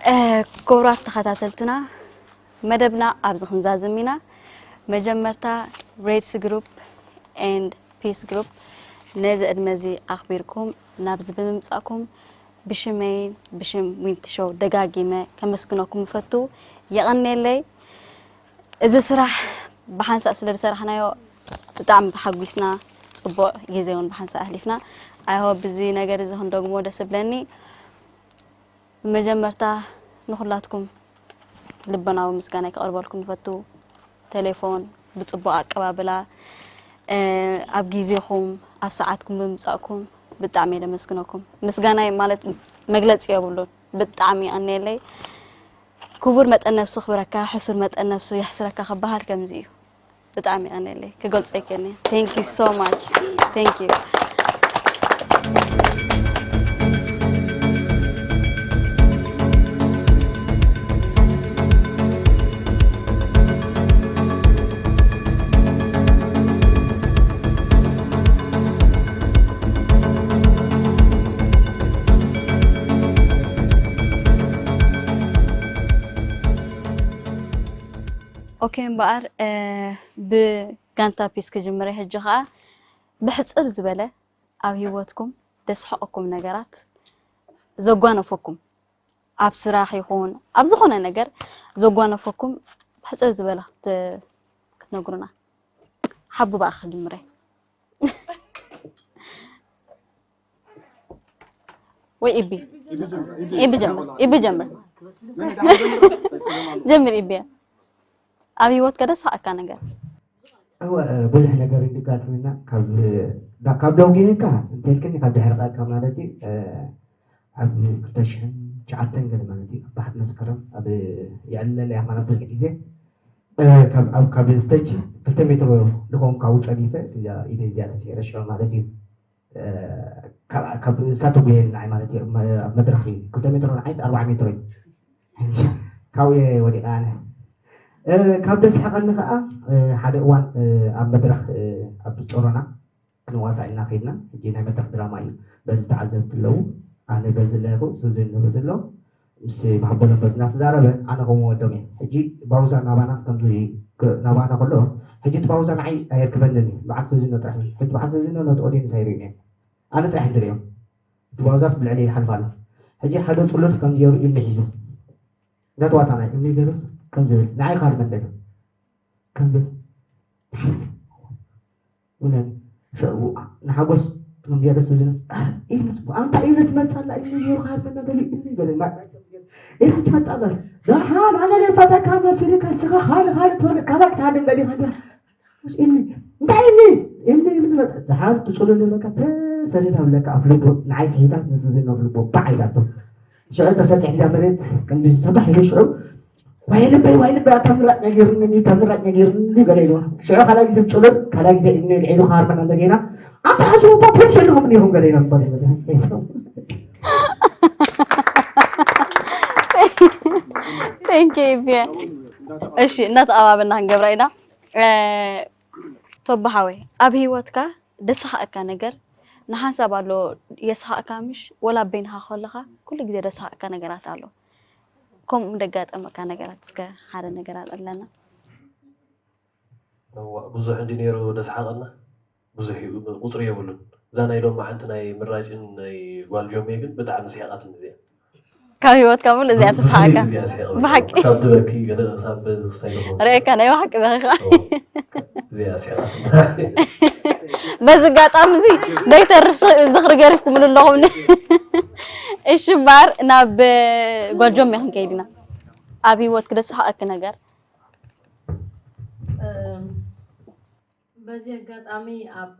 ክቡራት ተኸታተልትና መደብና ኣብዚ ክንዛዝም ኢና። መጀመርታ ሬድስ ግሩፕ and ፒስ ግሩፕ ነዚ ዕድመ እዚ ኣኽቢርኩም ናብዚ ብምምጻእኩም ብሽመይን ብሽም ዊንቲ ሾው ደጋጊመ ከመስግነኩም እፈቱ። የቐንየለይ። እዚ ስራሕ ብሓንሳእ ስለ ዝሰራሕናዮ ብጣዕሚ ተሓጒስና፣ ጽቡቕ ግዜ እውን ብሓንሳእ ኣሕሊፍና። I hope እዚ ነገር እዚ ክንደግሞ ደስ እብለኒ። መጀመርታ ንኹላትኩም ልበናዊ ምስጋናይ ከቕርበልኩም እፈቱ። ቴሌፎን ብጽቡቕ ኣቀባብላ፣ ኣብ ጊዜኹም ኣብ ሰዓትኩም ብምምጻእኩም ብጣዕሚ እየ ደመስግነኩም። ምስጋናይ ማለት መግለጺ የብሉን። ብጣዕሚ የቐንየለይ። ክቡር መጠን ነብሱ ክብረካ፣ ሕሱር መጠን ነብሱ የሕስረካ ክበሃል ከምዚ እዩ። ብጣዕሚ የቐንየለይ። ክገልጾ ኣይክእልን እየ። Thank you so much. Thank you። ኦኬ እምበኣር ብጋንታ ፒስ ክጅምር እየ። ሕጂ ኸኣ ብሕጽር ዝበለ ኣብ ህይወትኩም ደስሕቐኩም ነገራት ዘጓነፈኩም ኣብ ስራሕ ይኹን ኣብ ዝኾነ ነገር ዘጓነፈኩም ብሕጽር ዝበለ ክት- ክትነግሩና። ሓቡ ብኣኻ ክጅምር እየ። ወይ ኢቢ ኢቢ ጀምር ኢቢ ጀምር ጀምር ኢቢ ኣብ ህይወትካ ደስሓቐካ ነገር እወ ብዙሕ ነገር እንዲጋጥመና ካብ ካብ ደው ገይርካ እንተልክኒ ካብ ድሕሪ ቀካ ማለት እዩ ኣብ ክልተ ሽሕን ትሽዓተን ገለ ማለት እዩ ኣብ ባሕቲ መስከረም ኣብ የዕለለ ማለት ብዙሕ ግዜ ካብ ኣብ ካብ ስተጅ ክልተ ሜትሮ ዝኸውን ካብኡ ፀጊፈ እዛ ኢደ እዚኣ ተሰይረ ሽዑ ማለት እዩ ካብ እሳተ ጉሄን ንዓይ ማለት እዩ ኣብ መድረኽ እዩ ክልተ ሜትሮ ንዓይስ ኣርባዓ ሜትሮ እዩ ካብኡ እየ ወዲቐ ኣነ ካብ ደስሓቐኒ ከዓ ሓደ እዋን ኣብ መድረኽ ኣብ ጮሮና ክንዋሳእ ኢልና ከይድና ሕጂ ናይ መድረኽ ድራማ እዩ በዚ ተዓዘብቲ ኣለዉ ኣነ በዚ ኣለኹ እዚ ንብዚ ኣሎ ምስ ባቦሎም በዚ እናተዛረበ ኣነ ከምኡ ወዶም እየ ሕጂ ባውዛ ናባናስ ከምዚ ናባና ከሎ ሕጂ እቲ ባውዛ ንዓይ ኣየርክበንን እዩ በዓል ሰዚኖ ጥራሕ እዩ ሕጂ በዓል ሰዚኖ ነቲ ኦዲየንስ ኣይርእዩን እዮም ኣነ ጥራሕ እንድርእዮም እቲ ባውዛስ ብልዕሊ ይሓልፍ ኣሎ ሕጂ ሓደ ፅሉል ከም ገይሩ ኢሉ ሒዙ ነቲ ዋሳ ናይ እምኒ ገይሩስ ከም ዝብል ንዓይ ካልእ መንደገ ከም ዝብል እውነት ሽዑ ንሓጎስ ከም ገይሩስ እዚ ኢሉስ ኣንታ ኢሉ ትመፅእ ኣላ ኢሉ ገይሩ ካብ መነገሊ ኢሉ ገለ ኢሉ ትመፅእ ኣላ ደሓን ኣነ ለይፈተካ መሲሉ ከስኻ ካልእ ካልእ ትፈልጥ ካባክ ትሃድም ገዲኻ እንዲያ ምስ ኢኒ እንታይ ኢኒ ኢኒ ኢሉ ትመፅእ ደሓን ትፅሉ ልብለካ ተሰሪዳ ብለካ ኣፍልቦ ንዓይ ስሒታት ንስዚ ነፍልቦ ባዕ ኢላቶ ሽዑ ተሰጢሕ ዛ መሬት ከምዚ ሰባሕ ኢሉ ሽዑ ዋይ ልበይ ዋይ ልበይ ኣታ ምራጭ ነጊርኒ እታ ምራጭ ነጊርኒ ገለ ኢልዋ ሽዑ ካልኣይ ግዜ ዝጭሉል ካልኣይ ግዜ እምኒ ልዒሉ ክሃርመና እንደገና ኣታ ሕዚ እኮ ፖሊስ ኣለኹም እኒኹም ገለ ኢሎም በሉ Thank you ኢብየ እሺ እናተቐባበልና ክንገብራ ኢና ቶባ ሓወይ ኣብ ህይወትካ ደስሓቐካ ነገር ንሓንሳብ ኣሎ የስሓቕካ ምሽ ወላ በይንኻ ከለኻ ኩሉ ግዜ ደስሓቕካ ነገራት ኣሎ ከምኡ ደጋጠመካ ነገራት እስከ ሓደ ነገር ኣለና እዋ ብዙሕ እንዲ ነይሩ ደስሓቐና ብዙሕ እዩ ቁፅሪ የብሉን እዛ ናይ ሎማዓንቲ ናይ ምራጭን ናይ ጓል ጆሜ ግን ብጣዕሚ ስሒቓትኒ እዚኣ ካብ ህይወትካ ሙሉ እዚኣ ተስሓካ ብሓቂ ካብ ትበኪ ገለ ክሳብ ክሳይ ዝኾን ርእካ ናይ ብሓቂ በኺኻ እዚኣ ስሒቓትኒ በዚ ኣጋጣሚ እዚ ደይተርፍ ዝኽሪ ገሪፍኩምሉ ኣለኹምኒ እሺ እምበኣር ናብ ጓል ጆሜ ክንከይድ ኢና ኣብ ህይወትኪ ደስ ዝሃኣኪ ነገር? እም፣ በዚ ኣጋጣሚ ኣብ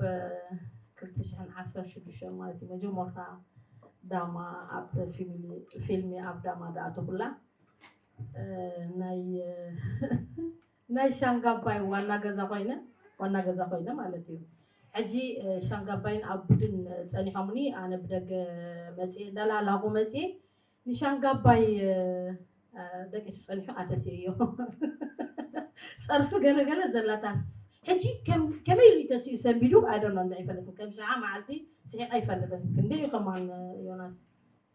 ክልተ ሽሕን ዓሰርተ ሽዱሽተን ማለት እዩ መጀመርታ ዳማ ኣብ ፊልሚ ፊልሚ ኣብ ዳማ ዝኣተኹላ እ፣ ናይ ናይ ሻንጋባይ ዋና ገዛ ኮይነ ዋና ገዛ ኮይነ ማለት እዩ። ሕጂ እ፣ ሻንጋባይን ኣብ ቡድን ጸኒሖምኒ ኣነ ብደገ መጽየ እንዳላላኹ መጽየ ንሻንጋባይ እ፣ እ፣ ደቂሱ ጸኒሑ ኣተሲእዮ ጸርፊ ገለገለ ዘላታስ ሕጂ ከም- ከመይ ኢሉ ተሲኡ ሰንቢዱ ኣይደኖ እንደ ኣይፈልጥን ከም ሸዓ መዓልቲ ስሒቕ ኣይፈልጥን ክንደይ እዩ ከማን ዮናስ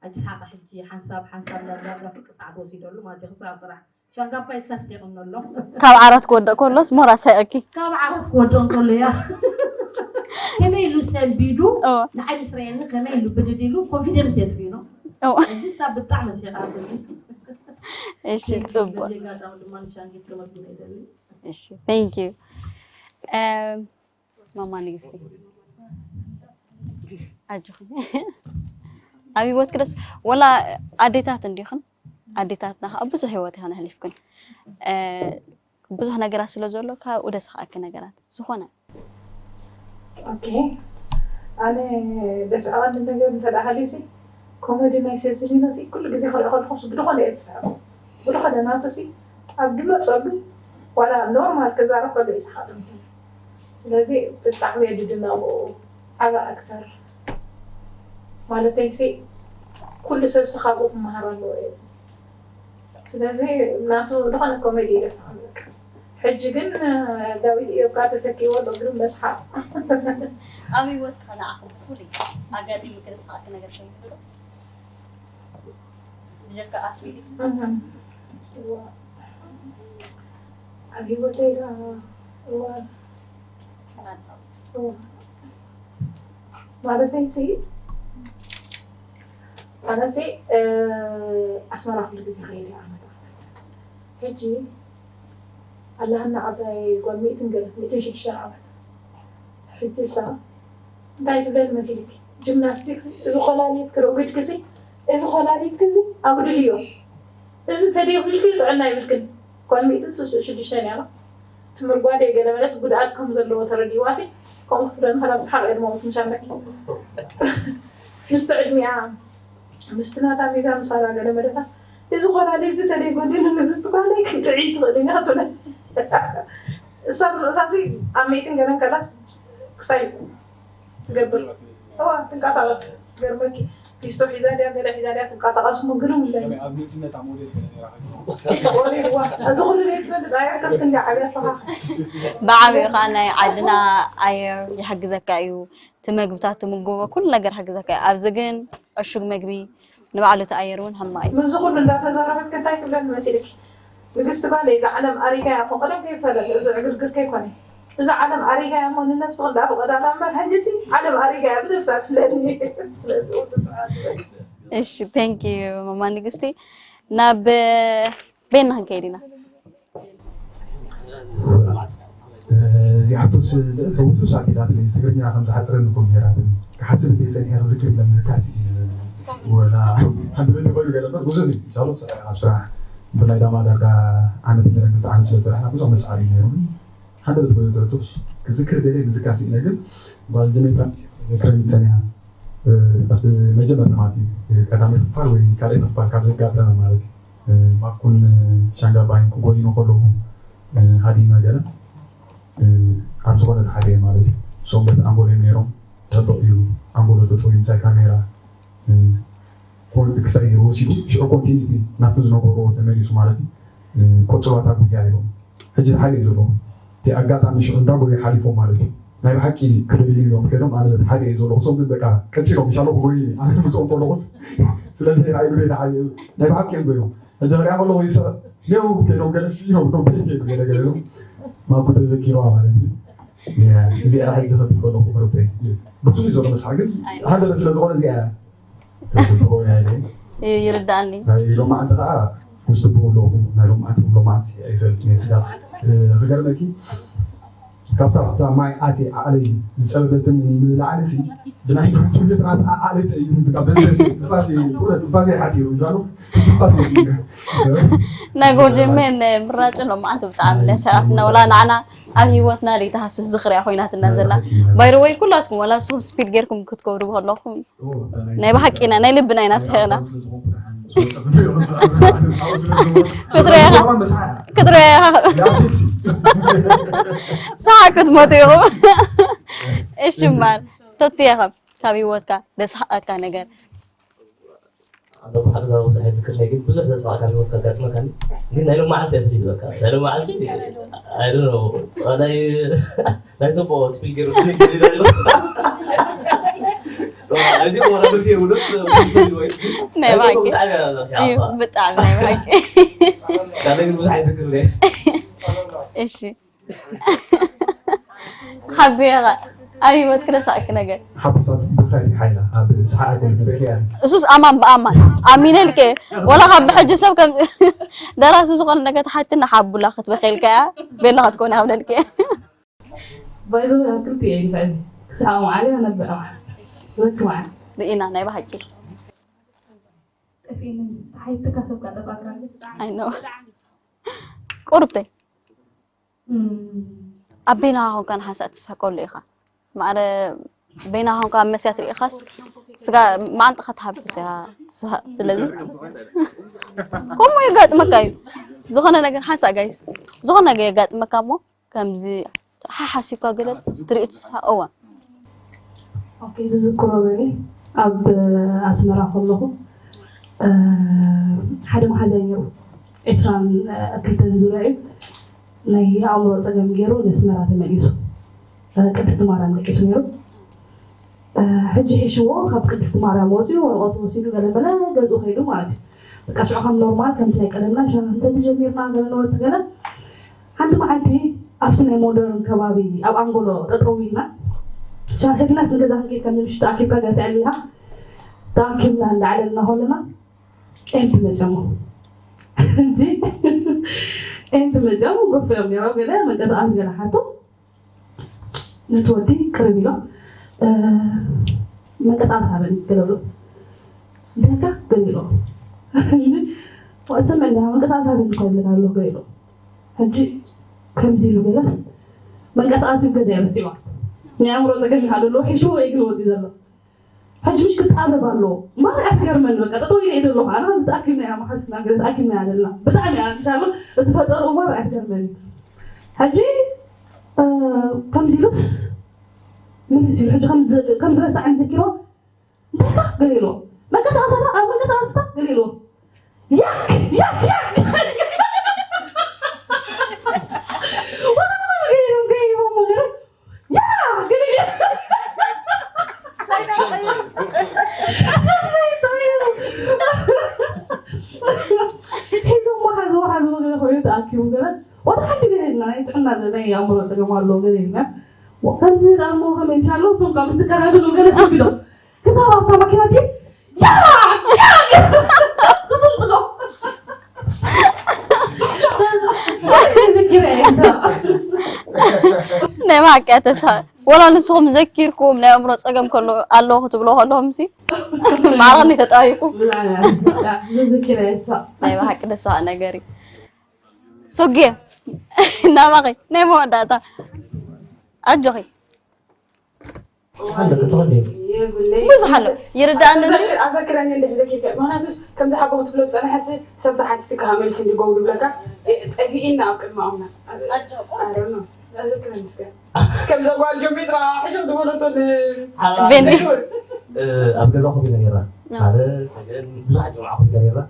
ኣይትስሓቕ ሕጂ ሓንሳብ ሓንሳብ ናብ ዳርጋ ፍርቂ ሰዓት ወሲደሉ ማለት እዩ ክሳብ ጥራሕ ሻንጋባይ ሳስሒቕኒ ኣሎ ካብ ዓራት ክወደቕ ከሎስ ሞራ ሳይቕኪ። ካብ ዓራት ክወድቕ እንከሎ እያ ከመይ ኢሉ ሰንቢዱ እወ። ንዓይ ምስ ረአየኒ ከመይ ኢሉ ብድድ ኢሉ ኮንፊደንስ የጥፍኡ ነው እወ። እዚ ሳብ ብጣዕሚ ስሒቓ እሺ ጽቡቅ። ኣጋጣሚ ድማ ንሻንጌት ከመስግኖ ይደሊ እሺ thank you። እም፣ ማማ ንግስቲ ኣጆኺ። ኣብ ህይወትኪ ደስ ወላ ኣዴታት እንዲኽን ኣዴታትና ከዓ ብዙሕ ህይወት ኢኽን ኣሕሊፍክን እ፣ ብዙሕ ነገራት ስለ ዘሎ ካብኡ ደስ ከኣኪ ነገራት ዝኾነ ኦኬ ኣነ ደስ ኣቐኒ ነገር እንተ ደኣ ሃልዩ ሲ ኮሜዲ ናይ ሴዚኒኖ ሲ ኩሉ ግዜ ክሪኦ ከለኹ ሲ ብድኾነ እየ ዝስሕቕ ብድኾነ ናቱ ሲ ኣብ ድመፀሉ ዋላ ኖርማል ክዛረብ ከሎ እዩ ዝሓቕኒ ስለዚ ብጣዕሚ እየ ድድነቕ ብኡ ዓቢ ኣክተር ማለተይ ሲ ኩሉ ሰብ ሲ ካብኡ ክመሃር ኣለዎ እየ ዝብል ስለዚ ናቱ ዝኾነ ኮሜዲ ኢለ ሰኣልክ ሕጂ ግን ዳዊት እዮብ ከኣ ተተኪዎ ኣሎ ግርም መስሓቕ ኣብ ህይወትካ ንዓኹም ብፍሉይ ኣጋጢሙ ክረስዓኪ ነገር ከይህሉ ዶ? ብጀካ ኣትሌት ኣብ ህይወተይ ዳ እዋ ማለተይ ሲ ኣነሲ ኣስመራ ኩሉ ግዜ ከይደ ዓመት ዓመት ሕጂ ኣለሃና ዓባይ ጓል ሚእትን ገለ ሚእትን ሽዱሽተን ዓመት ሕጂ ሳ እንታይ ትብለኒ መሲልኪ ጂምናስቲክስ እዚ ኮላሊት ክረጉድኪ ሲ እዚ ኮላሊትኪ እዚ ኣጉድልዮ እዚ ተደይጉልኪ ጥዕና ይብልክን ጓል ሚእትን ሽዱሽተን እያ ትምርጓደ ገለ መለስ ጉድኣት ከም ዘለዎ ተረዲዋ ሲ ከምኡ ክትብለኒ ከላ ብስሓቕ እየ ድመውት ምሻለኪ ምስቲ ዕድሚኣ ምስቲ ናታ ሚዛን ምሳላ ገለ መለታ እዚ ኮላሊ እዚ ተደይጎዲሉ ንግዝቲ ጓለይ ክትጥዒ ትኽእል ኢኻ ትብለ እሳ ርእሳ ሲ ኣብ ሚእትን ገለን ከላስ ክሳይ ትገብር እዋ ትንቀሳቐስ ገርመኪ ፊስቶ ሒዛ ድያ ገለ ሒዛ ድያ ትንቀሳቐስ ምግሉ ምለ ኣብ ንእስነታ ሞዴል ተቆሪርዋ እዚ ኩሉ ዘይትፈልጥ ኣያ ከብቲ እንዲ ዓብያ ኣሰኻ ብዓብኡ ከዓ ናይ ዓድና ኣየር ይሕግዘካ እዩ እቲ መግብታት ትምግቦ ኩሉ ነገር ይሕግዘካ እዩ ኣብዚ ግን ዕሹግ መግቢ ንባዕሉ እቲ ኣየር እውን ሕማቕ እዩ ምስዚ ኩሉ እንዳተዛረበት ከታይ ትብለኒ መሲልኪ ንግስቲ ጓለይ እዛ ዓለም ኣሪጋያ እሞ ቀደም ከይፈለጥ እዚ ዕግርግር ከይኮነ እዛ ዓለም ኣሪጋያ እሞ ንነብስኺ እንዳፈቐዳላ እምበር ሕጂሲ ዓለም ኣሪጋያ ብነብሳ ትብለኒ ስለዚ ወዲ ሰዓት እሺ thank you ማማ ንግስቲ ናብ ቤና ክንከይድ ኢና እዚኣቶስ ልዕል ሕውሱስ ኣቢላትለይ ትግርኛ ከም ዝሓፅረኒ ኮም ነራትኒ ክሓስብ እንደ ፀኒሐ ክዝክር ኢለ ምዝካር ወላ ሓንቲ በቲ ኮይኑ ገለ እምበር ብዙሕ እዩ ሳሎስ ኣብ ስራሕ ብፍላይ ዳማ ዳርጋ ዓመት ገለ ክልተ ዓመት ስለ ዝሰራሕና ብዙሕ መስዓር እዩ ነይሩ ሓደ በቲ ኮይኑ ተረቶስ ክዝክር ገለ ምዝካር ስኢነ ግን ጓል ጀሜታ ክረሚት ፀኒሓ ኣብቲ መጀመርታ ማለት እዩ ቀዳማይ ክፋል ወይ ካልኣይ ክፋል ካብ ዘጋጠመ ማለት እዩ ማኩን ሻንጋባይን ክጎይኑ ከለዉ ሃዲና ገለ ኣብ ዝኾነ ተሓደየ ማለት እዩ እሶም በቲ ኣንጎል እዮም ነይሮም ጠበቕ እዩ ኣንጎሎ ተጠውዩ ምሳይ ካሜራ ክሳይ ወሲዱ ሽዑ ኮንቲኒቲ ናብቲ ዝነበርዎ ተመሊሱ ማለት እዩ ቆፅሎ እታ ጉያ ኢሎም ሕጂ ሓይሊ እዩ ዘለዎ እቲ ኣጋጣሚ ሽዑ እንዳጎዩ ሓሊፎም ማለት እዩ ናይ ብሓቂ ክደልዩ እዮም ከይዶም ኣነ ሓደ እየ ዘለኹ እሶም ግን በቃ ቀፂሎም ይሻሎ ክጎዩ ኣነ ምስኦም ከለኹስ ስለዚ ራእይ ናይ ብሓቂ እዮም ጎዮም ሕጂ ክሪኣ ከለኹ ይስዕብ ሌው ከይዶም ገለ ስኢኖም ዶ ከይዱ ገለ ገለ ኢሎም ማኩ ተዘኪረዋ ማለት እዩ እዚኣ ሕጂ ከብል ከለኹ መረብተይ ብፍሉይ ዘሎ መስሓ ግን ሃንደበት ስለ ዝኾነ እዚኣ ተዝኾነ ኢለ ይርዳእኒ ናይ ሎማዓንቲ ከዓ ምስ ትብሉ ኣለኹ ናይ ሎማዓንቲ ሎማዓንቲ ኣይፈልጥ እየ ስጋብ ክገርመኪ ካብታ ኣብታ ማይ ኣትየ ዓቕለይ ዝጸበበትኒ ንላዕሊ ሲ ብናይ ኪሎ ሜትራት ዓቕለይ ጸይሩ ዝጋ በዝበዝ ትንፋስ ትንፋስ ሓጺሩ ይዛሉ ትንፋስ ናይ ጎርጀሜን ምራጭ ሎማዓንቲ ብጣዕሚ ደስ ያትና ወላ ንዓና ኣብ ህይወትና ለይተሃስስ ዝኽሪያ ኮይናትና ዘላ ባይረወይ ኩላትኩም ወላ ንስኹም ስፒድ ጌርኩም ክትከብሩ ከለኹም ናይ ብሓቂና ናይ ልብና ኢና ስሒቕና ክትረያ ክትረያ ሳሓ ክትሞቱ ኢኹም እሺ እምበር ቶትየ ኸም ካብ ህይወትካ ደስሓቐካ ነገር ኣሎ ብሓቂ ዘረባ ብዙሕ ኣይዝክር ናይ ግን ብዙሕ ዘስማዕካ ህይወት ከጋጥመካኒ ግን ናይ ሎማዓልቲ እያ ፍልይቲ በቃ ናይ ሎማዓልቲ ኣይዶኖ ናይ ናይ ጽቡቅ ስፒል ገይሩ ፍልይ ገይሩ ይላሉ ኣብዚ ቆራ ብርቲ ውደት ወይ ናይ ባቂ እዩ ብጣዕሚ ናይ ባቂ ዳለግ ብዙሕ ኣይዝክር እሺ ሓቢኻ ኣብ ህይወት ክረሳእክ ነገር ሓቡሳት ብኻይ ሓይላ ኣብ ሰሓ ኣይኮነ ተደቂያ እሱስ ኣማን ብኣማን ኣሚነልከ ወላ ካብ ብሕጂ ሰብ ከም ደራሲ ዝኾነ ነገር ተሓትና ሓቡላ ክትበኸልካ እያ ቤላ ክትኮነ ኣብለልከ ባይዘ ኣብ ክልቲኡ እየ ይፍዕል ክሳብ መዓለ ነብዕ መዓል ወክ መዓል ርኢና ናይ ብሓቂ ጠፊእኒ ሓይትካ ሰብ ካጠፋእካ I know ቁርብተይ ኣብ ቤናኻ ኮንካ ንሓንሳእ ትስሕቀሉ ኢኻ ማዕረ ቤናኻ ኮንካ ኣብ መስያ ትርኢኻስ ስጋ መዓንጥኻ ትሃብስ እያ ስለዚ ከምኡ የጋጥመካ እዩ ዝኾነ ነገር ሓንሳእ ጋይስ ዝኾነ ነገር የጋጥመካ እሞ ከምዚ ሓሓሲብካ ገለ ትርኢ ትስሓ እዋ ዝዝክሮ በኒ ኣብ ኣስመራ ከለኹ ሓደ መሓዛይ ነይሩ ዕስራን ክልተን ዙርያ እዩ ናይ ኣእምሮ ፀገም ገይሩ ነስመራ ተመሊሱ ቅድስቲ ማርያም ደቂሱ ነይሩ ሕጂ ሒሽዎ ካብ ቅድስቲ ማርያም ወፂኡ ወረቐቱ ወሲዱ ገለመለ ገዝኡ ከይዱ ማለት እዩ በቃ ሽዑ ከም ኖርማል ከምቲ ናይ ቀደምና ሻሂ ክንሰቲ ጀሚርና ገለ ንወፅእ ገለ ሓንቲ መዓልቲ ኣብቲ ናይ ሞደርን ከባቢ ኣብ ኣንጎሎ ጠጠው ኢልና ሻሂ ሰቲናስ ንገዛ ክንከይድ ከም ንምሽቱ ኣኪብካ ገለ ተዕሊልካ ተኣኪብና እንዳዕለልና ከለና ኤምፕ መፅኦሞ ሕጂ ኤምፕ መፅኦም ጎፍዮም ነይሮም ገለ መንቀሳቐሲ ገለ ሓቶ ነቲ ወዲ ቅርብ ኢሎም መንቀሳቐሲ ሃበኒ ገለ ብሎ እንተካ ገለ ኢሎ ሰመ እንዳ መንቀሳቐሲ ሃበኒ እኮ ይብለካ ኣለኹ ገለ ኢሎ ሕጂ ከምዚ ኢሉ ገለስ መንቀሳቐሲ ገዛ ይረስዕዋ ናይ ኣእምሮ ፀገም ይሃለሎ ሒሽዎ እዩ ግን ወፂ ዘሎ ሕጂ ምሽ ክጣበብ ኣለዎ ማርያ ትገርመኒ በቃ ጠጠው ኢለ ኢደ ኣለኹ ኣነ ከምዚ ተኣኪብና ኢና መሓዙትና ገለ ተኣኪብና ኢና ዘለና ብጣዕሚ እያ እንሻሎ እቲ ፈጠርኡ ማርያ ትገርመኒ ሕጂ ከምዚ ኢሉስ ምልስ ኢሉ ሕጂ ከም ዝረሳዕን ዘኪሮ እንታይ ኢልካ ገለ ኢልዎ መንቀሳቐሰታ ኣብ መንቀሳቐስታ ገለ ኢልዎ ያክ ያክ ያክ ሒዞሞ ሓዝዎ ሓዝዎ ገለ ኮይኑ ተኣኪቡ ገለ ወደ ሓንቲ ገለ ኢልና ናይ ጥዕና ናይ ኣእምሮ ፀገም ኣለዎ ገለ ኢልና ከምዚ ዳሞ ከመይ ምሻሎ እሱም ካብ ዝትከላከሉ ገለ ሰብ ኢሎም ክሳብ ኣብታ መኪና ትብል ያ ያ ትብል ናይ ማቅያ ተሳ ወላ ንስኹም ዘኪርኩም ናይ ኣእምሮ ፀገም ከሎ ኣለኹ ትብሎ ከለኹም ሲ ማዕረኒ ተጣቢቁ ናይ ብሓቂ ደሳ ነገር እዩ ሶጌ ናባኸይ ናይ መወዳእታ ኣጆኺ ብዙሕ ኣሎ ይርዳእኒ ኣዘክረኒ እንድሕ ዘኪርከ ምክንያቱስ ከምዚ ሓቦ ክትብሎ ዝፀንሐሲ ሰብ ተሓቲትካ ሃመልስ እንዲጎው ዝብለካ ጠፊእና ኣብ ቅድሚ ኣምና ኣዘክረኒ እስከ ከምዛ ጓል ጀሚጥራ ሕሸው ዝበለቶ ቤኒ ኣብ ገዛ ኮፍ ኢለ ነራ ሓደ ሰገን ብዙሓት ጀምዓ ኮፍ ኢለ ነራ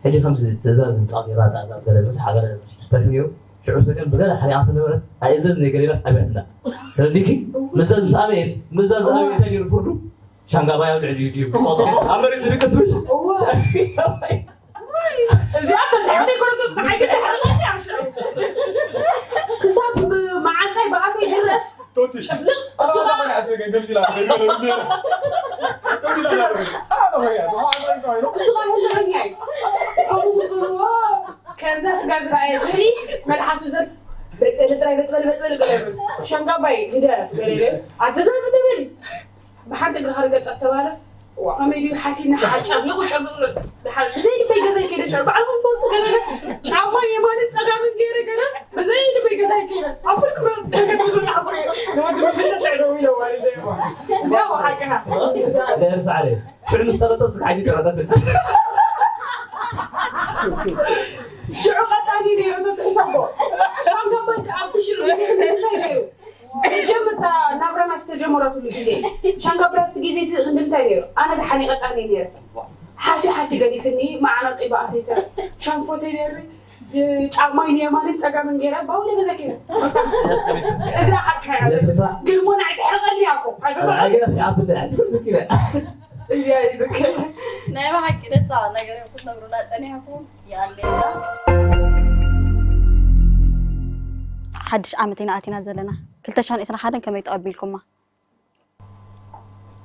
ሕጂ ከምዚ ትእዛዝ ምፃእ ነራ ትእዛዝ ገለ ምስ ሓገረ ሽፍታሽ ነሩ ሽዑ ሰገን ብገለ ሓሪቓ ተነበረት ኣእዘዝ ናይ ገሌላ ጣብያትና ተረዲኪ ምእዛዝ ምስ ኣበየት ምእዛዝ ኣበየት እንታይ ነሩ ፍርዱ ሻንጋባይ ኣብ ልዕሊ ዩትዩብ ጦጦ ኣብ መሬት ዝድቅስ ምሽ እዚኣ ተስሓብ ዘይኮነቶ ብዓይኒ ድሕረላኒ ኣምሽዑ ክሳብ መዓንጣይ ብኣፈይ ድረስ ጭፍልቕ እሱ እሱ ህልኸኛ እዩ ከምኡ ምስ በልዎ ከምዛ ስጋ ዝረኣየ ዝርኢ መልሓሱ ዘር በጥበል ጥራይ በጥበል በጥበል ገለ ይብል። ሸንጋባይ ግደፍ ገለ ይብል። ኣትበል በጥበል። ብሓንቲ እግርኻ ርገጽ ኣተባለ። ዋ፣ ከመይ ድዩ ሓሲና ሓጫ ጨብሊቑ ጨብሊቑ ድሓር ብዘይ ልበይ ገዛይ ከይደ ሸር ባዕልኹም ትፈልጡ ገለ ጫማ የማንን ጸጋምን ገይረ ገለ ብዘይ ልበይ ገዛይ ከይደ ኣብ ፍርቂ መ-፣ መገዲ ብዙ ጣዕቁሪ ንወዲ መሻሻዕ ደው ኢለ ማለት እዩ። እዚኣ ሓቅና። ገርስ ዓለ ሽዑ ምስ ጠረጠ ስጋሕ ኣይጠረጠትን። ሽዑ ቀጣኒ ነይሩ ተትሕሰቦ። ሻንጋባይ ከኣ ኣብቲ ሽዑ እንታይ ነይሩ? ጀምርታ ናብራና ዝተጀመረትሉ ግዜ። ሻንጋባይ ኣብቲ ግዜ እቲ ክንዲ እንታይ ነይሩ? ኣነ ደሓን ይቐጣኒ ነይረ። ሓሲ ሓሲ ገዲፍኒ፣ መዓነቂ ብኣፈይተ ሸንፎተይ ነይሩ። ጫማይ ንየማንን ጸጋምን ገይረ፣ ባውለ ገዛ ከይደ። እዚ ሓቂ እያ። ግልሞና ኣይትሕረቐኒ እያ እኮ። ኣይተሳ-፣ ኣይገዳስ ይኣትለ፣ ኣይትኩል ዝኪረ። እዚኣ እዩ ዝከ-። ናይ ብሓቂ ደስ ዘብል ነገር እዮም ክትነግሩና ጸኒሕኩም። ይኣልየና። ሓድሽ ዓመት ኢና ኣቲና ዘለና። ክልተ ሽሕን ዕስራን ሓደን ከመይ ተቐቢልኩማ?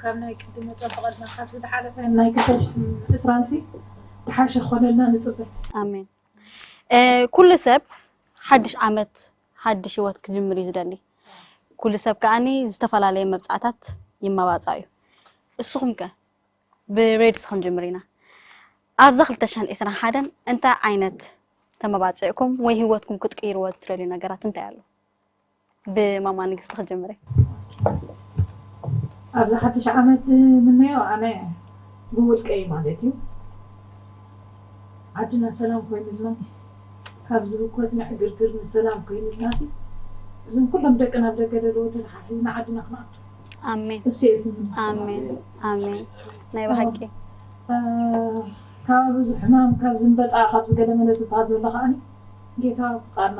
ካብ ናይ ቅድመ ጸብቐልና፣ ካብዚ ዝሓለፈ ናይ ክልተ ሽሕን ዕስራን ሲ ዝሓሸ ክኾነልና ንጽበ። ኣሜን። እ፣ ኩሉ ሰብ ሓድሽ ዓመት፣ ሓድሽ ህይወት ክጅምር እዩ ዝደሊ። ኩሉ ሰብ ከኣኒ ዝተፈላለየ መብጻዕታት ይመባጻእ እዩ። እስኹም ከ? ብሬድስ ክንጅምር ኢና። ኣብዛ ክልተ ሽሕን ዕስራን ሓደን እንታይ ዓይነት ተመባጺዕኩም ወይ ህይወትኩም ክትቅይርዎ እትደልዩ ነገራት እንታይ ኣሎ? ብማማ ንግስቲ ክጅምር እየ። ኣብዚ ሓድሽ ዓመት ምነዮ ኣነ ብውልቀይ ማለት እዩ። ዓድና ሰላም ኮይኑልና፣ ካብዚ ህኮት ንዕግርግር ንሰላም ኮይኑልና ሲ፣ እዞም ኩሎም ደቅና ኣብ ደገ ዘለዉ ተተሓሒዝና ዓድና ክንኣቱ። ኣሜን። እሱ እየ ዝምነ። ኣሜን። ኣሜን። ናይ ብሓቂ። እ፣ ካብ ኣብዚ ሕማም፣ ካብ ዝንበጣ፣ ካብ ዝገለመለ ዝበሃል ዘሎ ከኣኒ ጌታ ኣውጻና።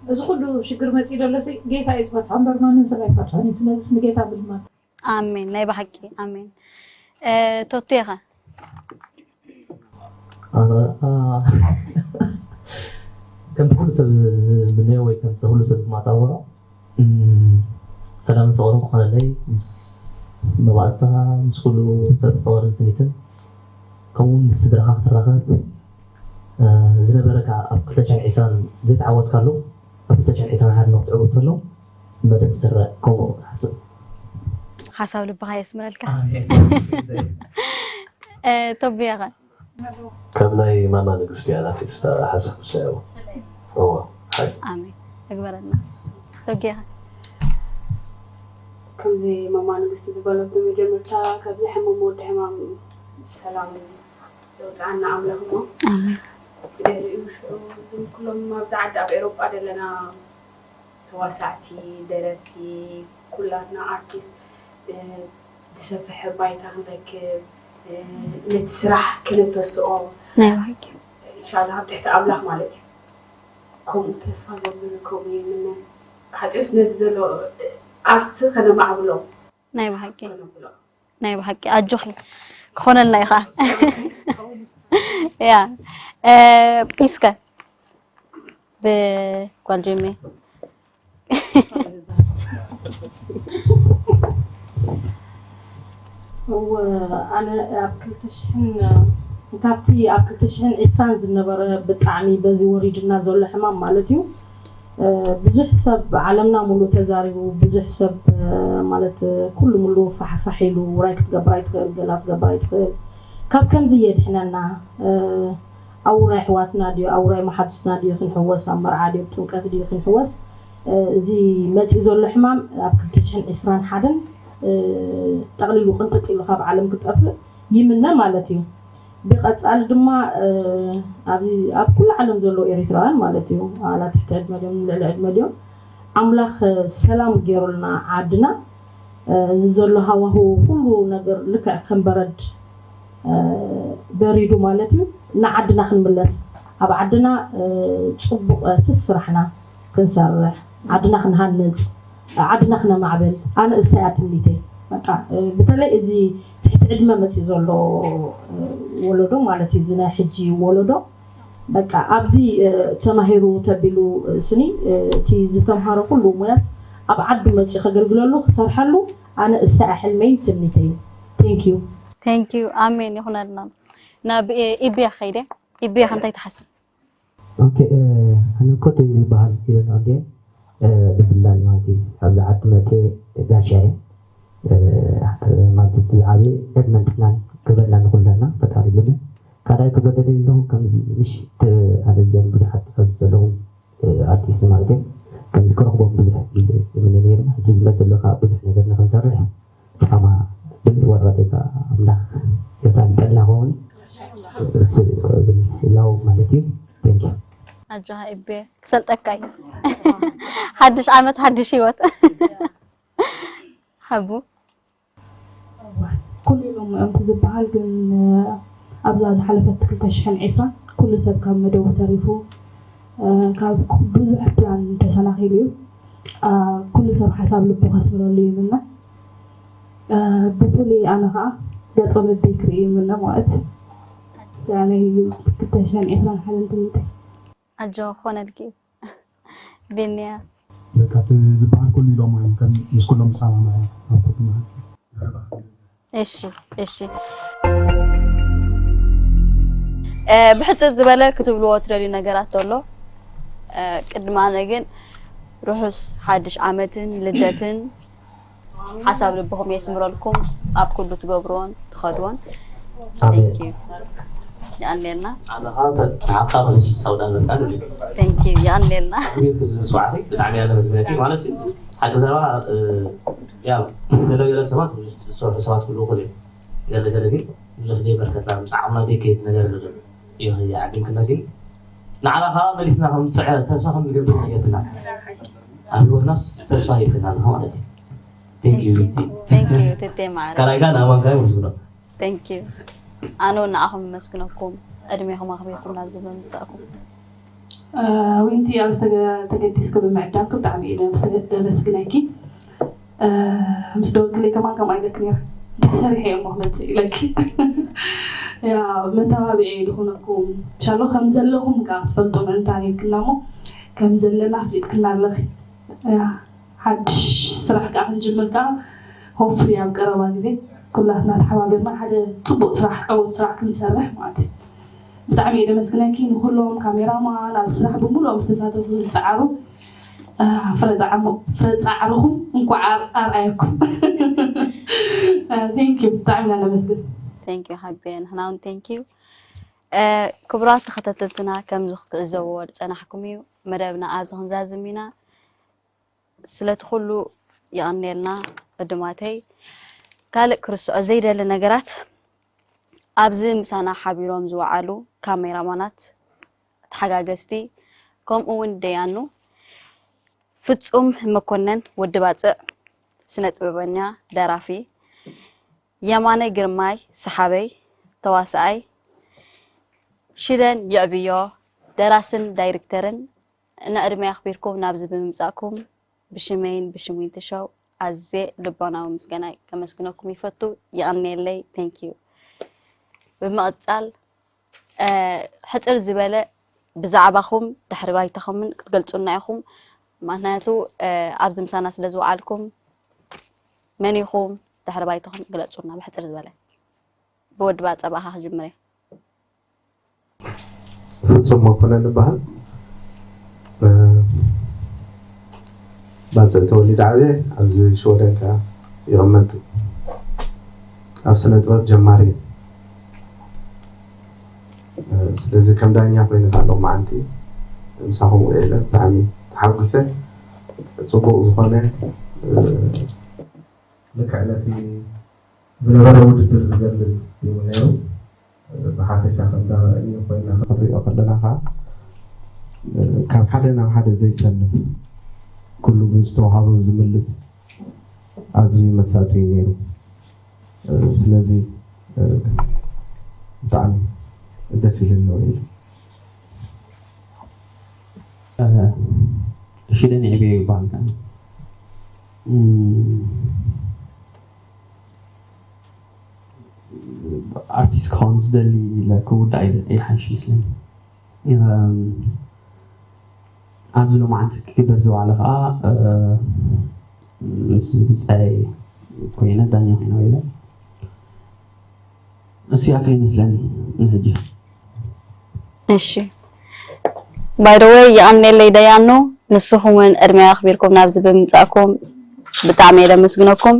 እዚ ኩሉ ሽግር መጺኡ ዘሎ ሲ ጌታ እዩ ዝፈትሖ እምበር ማንም ሰብ ኣይፈትሖን እዩ። ስለዚስ ንጌታ ምልማን። ኣሜን። ናይ ብሓቂ ኣሜን። እ፣ ቶቴኸ? ኣነ፣ ኣ፣ ከምቲ ኩሉ ሰብ ዝምነዮ ወይ ከምቲ ኩሉ ሰብ ዝማጻወዖ፣ እም፣ ሰላምን ፍቕርን ክኾነለይ ምስ መባእስኻ፣ ምስ ኩሉ ሰብ ፍቕርን ስኒትን፣ ከምኡ እውን ምስ ስድራኻ ክትራኸብ፣ እ፣ ዝነበረካ ኣብ ክልተ ሽሕን ዕስራን ዘይተዓወትካሉ፣ ኣብ ክልተ ሽሕን ዕስራን ሓደን ንክትዕወት ከሎ፣ መደብ ስረ ከምኡ ሓስብ። ሓሳብ ልብኻ የስምረልካ። ኣሜን። እ፣ ቶቢያ ኸ? ካብ ናይ ማማ ንግስቲ ኣናፊስታ ሓሳብ ትሰዕቡ። እዎ፣ ሓይ። ኣሜን። እግበረልና። ሶጌኻ? ከምዚ ማማ ንግስቲ ዝበለቶ መጀመርታ ካብዚ ሕማም ወዲ ሕማም ሰላም የውፅኣና ኣምላኽ እሞ። ኣሜን። ብድሕሪኡ ሽዑ እዞም ኩሎም ኣብዚ ዓዲ ኣብ ኤሮጳ ዘለና ተዋሳእቲ፣ ደረፍቲ፣ ኩላትና ኣርቲስት፣ እ፣ ዝሰፍሐ ባይታ ክንረክብ፣ እ፣ ነቲ ስራሕ ከነተስኦ፣ ናይ ብሓቂ። ኢንሻላህ ኣብ ትሕቲ ኣምላኽ ማለት እዩ። ከምኡ ተስፋ ገብር፣ ከምኡ ይምነ። ሓፂኡስ ነዚ ዘሎ ኣርትስ ከነማዕብሎ ናይ ብሓቂ። ከነብሎ። ናይ ብሓቂ ኣጆኺ ክኾነልና እዩ ኸዓ። ያ፣ እ፣ ፒስከ ብጓል ጀሜ። እወ፣ ኣነ ኣብ ክልተ ሽሕን፣ ካብቲ ኣብ ክልተ ሽሕን ዕስራን ዝነበረ ብጣዕሚ በዚ ወሪድና ዘሎ ሕማም ማለት እዩ። እ፣ ብዙሕ ሰብ ዓለምና ሙሉ ተዛሪቡ፣ ብዙሕ ሰብ፣ እ፣ ማለት፣ እ፣ ኩሉ ሙሉ ፋሕፋሕ ኢሉ፣ ውራይ ክትገብር ኣይትኽእል፣ ገላ ክትገብር ኣይትኽእል። ካብ ከምዚ የድሕነና፣ እ፣ ኣብ ውራይ ኣሕዋትና ድዩ፣ ኣብ ውራይ መሓዙትና ድዩ ክንሕወስ፣ ኣብ መርዓ ድዩ፣ ኣብ ጥምቀት ድዩ ክንሕወስ፣ እ፣ እዚ መጺእ ዘሎ ሕማም ኣብ ክልተ ሽሕን ዕስራን ሓደን፣ እ፣ ጠቕሊሉ ቅንጥጥ ኢሉ ካብ ዓለም ክጠፍእ ይምነ ማለት እዩ። ብቐጻሊ ድማ፣ እ፣ ኣብዚ ኣብ ኩሉ ዓለም ዘለዉ ኤሪትራውያን ማለት እዩ፣ ዋላ ትሕቲ ዕድመ ድዮም ልዕሊ ዕድመ ድዮም፣ ኣምላኽ፣ እ፣ ሰላም ገይሩልና ዓድና፣ እ፣ እዚ ዘሎ ሃዋህው ኩሉ ነገር ልክዕ ከም በረድ፣ እ፣ በሪዱ ማለት እዩ። ንዓድና ክንምለስ፣ ኣብ ዓድና፣ እ፣ ጽቡቕ፣ እ፣ ስስ ስራሕና ክንሰርሕ፣ ዓድና ክንሃንጽ፣ ዓድና ክነማዕብል፣ ኣነ እሳ እያ ትምኒተይ። በቃ፣ እ፣ በተለይ እዚ ትሕቲ ዕድመ መጺኡ ዘሎ፣ እ፣ ወለዶ ማለት እዩ፣ እዚ ናይ ሕጂ ወለዶ፣ በቃ፣ ኣብዚ፣ እ፣ ተማሂሩ ተቢሉ፣ እ፣ ስኒ፣ እ፣ እቲ ዝተምሃሮ ኩሉ ሙያስ ኣብ ዓዱ መጺኡ ከገልግለሉ፣ ክሰርሐሉ፣ ኣነ እሳ እያ ሕልመይን ትምኒተይን። Thank you። Thank you። ኣሜን ይኹነልና። ናብ፣ እ፣ ኢቢያ ከይደ። ኢቢያ እንታይ ትሓስብ? ኦኬ፣ ኣነ እኮ እቲ ዝበሃል ኢለ እንዴ፣ ብፍላይ ማለት ኣብዚ ዓዲ መፅየ ጋሻ እየ። ማለት እቲ ዝዓበየ ዕድመን ጥዕናን ክበና ንኩለና ፈጣሪ ልምን። ካልኣይ ክብሎ ደልየ ኣለኹ፣ ከምዚ ምሽ ኣነ እዚኦም ብዙሓት ኣብዚ ዘለኹም ኣርቲስት ማለት እዮም፣ ከምዚ ክረኽቦም ብዙሕ ግዜ ይምነ ነይሩ። ሕጂ ዝመፅእ ዘሎ ከዓ ብዙሕ ነገር ንክንሰርሕ ጻማ ብል ወረደ ከዓ ኣምላኽ የሳልጠና ኸውን። እሱ ብል ይላው ማለት እዩ። Thank you። ኣጆኻ ኢቤ፣ ክሰልጠካ እዩ። ሓድሽ ዓመት ሓድሽ ህይወት። ሓቡ። ኩሉ ኢሎም ምእንቲ ዝበሃል ግን ኣብዛ ዝሓለፈት ክልተ ሽሕን ዕስራን ኩሉ ሰብ ካብ መደቡ ተሪፉ ካብ ብዙሕ ፕላን ተሰናኺሉ እዩ። ኩሉ ሰብ ሓሳብ ልቡ ከስምረሉ ይምነ። ብፍሉይ ኣነ ከዓ ገፅ ወለደይ ክርኢ ይምነ ማለት እያ ናይ ክልተ ሽሕን ዕስራን ሓደን ትምኒተይ። ኣጆ ክኾነልኪ እዩ። ቤንያ። በቃ እቲ ዝበሃል ኩሉ ኢሎሞ እዮም ከም ምስ ኩሎም ዝሰማማዕ እዮም ኣብ ኩሉ ማለት እዩ። እሺ እሺ እ ብሕፅር ዝበለ ክትብልዎ ትደልዩ ነገራት ተሎ እ ቅድማነ ግን ርሑስ ሓድሽ ዓመትን ልደትን ሓሳብ ልብኹም የስምረልኩም ኣብ ኩሉ ትገብርዎን ትኸድዎን ኣሜን። Thank you። ይኣልየልና ኣነኻ ንዓኻ ርሑስ ኣውደ ዓመት ኣሉ Thank you። ይኣልየልና ዕቤት ዝብል ስዋዕቲ ብጣዕሚ እያ ለመስግነኪ ማለት እዩ ሓቂ ዘረባ እ፣ ያው ገለ ገለ ሰባት ዝሰርሑ ሰባት ክህልዉ ይኽእሉ እዮም ገለ ገለ ግን ብዙሕ ዘይበርከትና ምስ ዓቕምና ዘይከይድ ነገር ኣሎ ይኸ ዓዲምክና ግን ንዓና ከዓ መሊስና ከም ፅዕረት ተስፋ ከም ንገብር ነገርክና ኣብ ህይወትናስ ተስፋ ሂብክና ኣለኻ ማለት እዩ Thank you ቢቲ Thank you ትቴ ማዕረ ካልኣይ ከዓ ንኣማን ከዓ ይመስግኖ Thank you ኣነ እውን ንዓኹም የመስግነኩም ዕድሜኹም ኣኽቢርኩም ናብዚ ብምምፃእኩም ዊንቲ ኣብዚ ተገ- ተገዲስኪ ብምዕዳምኪ ብጣዕሚ እየ ዘምስ- ዘመስግነኪ እ፣ ምስ ደወልክለይ ከማን ከምኣ ኢለኪ ነይረ እንታይ ሰሪሐ እየ እሞ ክመፅእ ኢለኪ ያ መተባብዒ ዝኮነኩም ሻሎ ከም ዘለኹም ከዓ ክትፈልጡ ምእንታን ኢልክና እሞ ከም ዘለና ኣፍሊጥክና ኣለኺ ያ ሓድሽ ስራሕ ከዓ ክንጅምር ከዓ ሆፕፉሊ ኣብ ቀረባ ግዜ ኩላትና ተሓባቢርና ሓደ ፅቡቅ ስራሕ ዕዉት ስራሕ ክንሰርሕ ማለት እዩ ብጣዕሚ እየ ደመስግነኪ ንኩሎም ካሜራማን ኣብ ስራሕ ብምሉኦም ዝተሳተፉ ዝፀዓሩ ፍረ ፃዕርኹም እንኳዕ ኣርኣየኩም thank you ብጣዕሚ ኢና ነመስግን Thank you ሓቢየ ንሕና እውን thank you ክቡራት ተኸታተልትና ከምዚ ክትዕዘብዎ ዝፀናሕኩም እዩ መደብና ኣብዚ ክንዛዝም ኢና ስለቲ ኩሉ የቐንየልና ዕዱማተይ ካልእ ክርስዖ ዘይደሊ ነገራት ኣብዚ ምሳና ሓቢሮም ዝወዓሉ ካሜራማናት ተሓጋገዝቲ ከምኡ እውን ደያኑ ፍፁም መኮነን ወዲ ባፅዕ ስነ ጥበበኛ ደራፊ የማነ ግርማይ ሰሓበይ ተዋስኣይ ሽደን ይዕብዮ ደራስን ዳይርክተርን ንዕድመይ ኣኽቢርኩም ናብዚ ብምምፃእኩም ብሽመይን ብሽም ዊንት ሾው ኣዝየ ልቦናዊ ምስጋናይ ከመስግነኩም ይፈቱ። የቐንየለይ። Thank you። ብምቕፃል ሕፅር ዝበለ ብዛዕባኹም ድሕሪ ባይታኹምን ክትገልፁልና ኢኹም። ምክንያቱ ኣብዚ ምሳና ስለ ዝወዓልኩም መን ኢኹም ድሕሪ ባይታኹም ግለፁልና ብሕፅር ዝበለ ብወዲ ባፀባኻ ክጅምር እየ። ፍጹም መኮነን እበሃል። ባጽዕ ተወሊደ ዓብየ ኣብዚ ሽወደን ከኣ ይቕመጥ። ኣብ ስነ ጥበብ ጀማሪ እየ። ስለዚ ከም ዳኛ ኮይነ ከኣ ሎማዓንቲ ምሳኹም ውዒለ ብጣዕሚ ተሓጒሰ። ጽቡቕ ዝኾነ ልክዕ ነቲ ዝነበረ ውድድር ዝገልጽ እዩ ነይሩ። ብሓፈሻ ከም ዳኛ ኮይና ክንሪኦ ከለና ከዓ ካብ ሓደ ናብ ሓደ ዘይሰንፍ ኩሉ ብዝተዋሃቦ ዝምልስ ኣዝዩ መሳጢ እዩ ነይሩ። ስለዚ ብጣዕሚ ደስ ኢሉኒ ውዒሉ። ሽደን ይዕብዮ ይበሃል ከዓ ኣርቲስት ክኸውን ዝደሊ ኢለ ክውዳእ ይሓይሽ ይመስለኒ ኣብዚ ሎማዓንቲ ክግበር ዝወዓለ ከዓ ምስ ብፃይ ኮይነ ዳኛ ኮይነ ኢለ እሱ ያክል ይመስለኒ ንሕጂ እሺ By the way፣ የቐንየለይ ደያኑ፣ ንስኹም እውን ዕድመይ ኣኽቢርኩም ናብዚ ብምምጻእኩም ብጣዕሚ እየ ደመስግነኩም።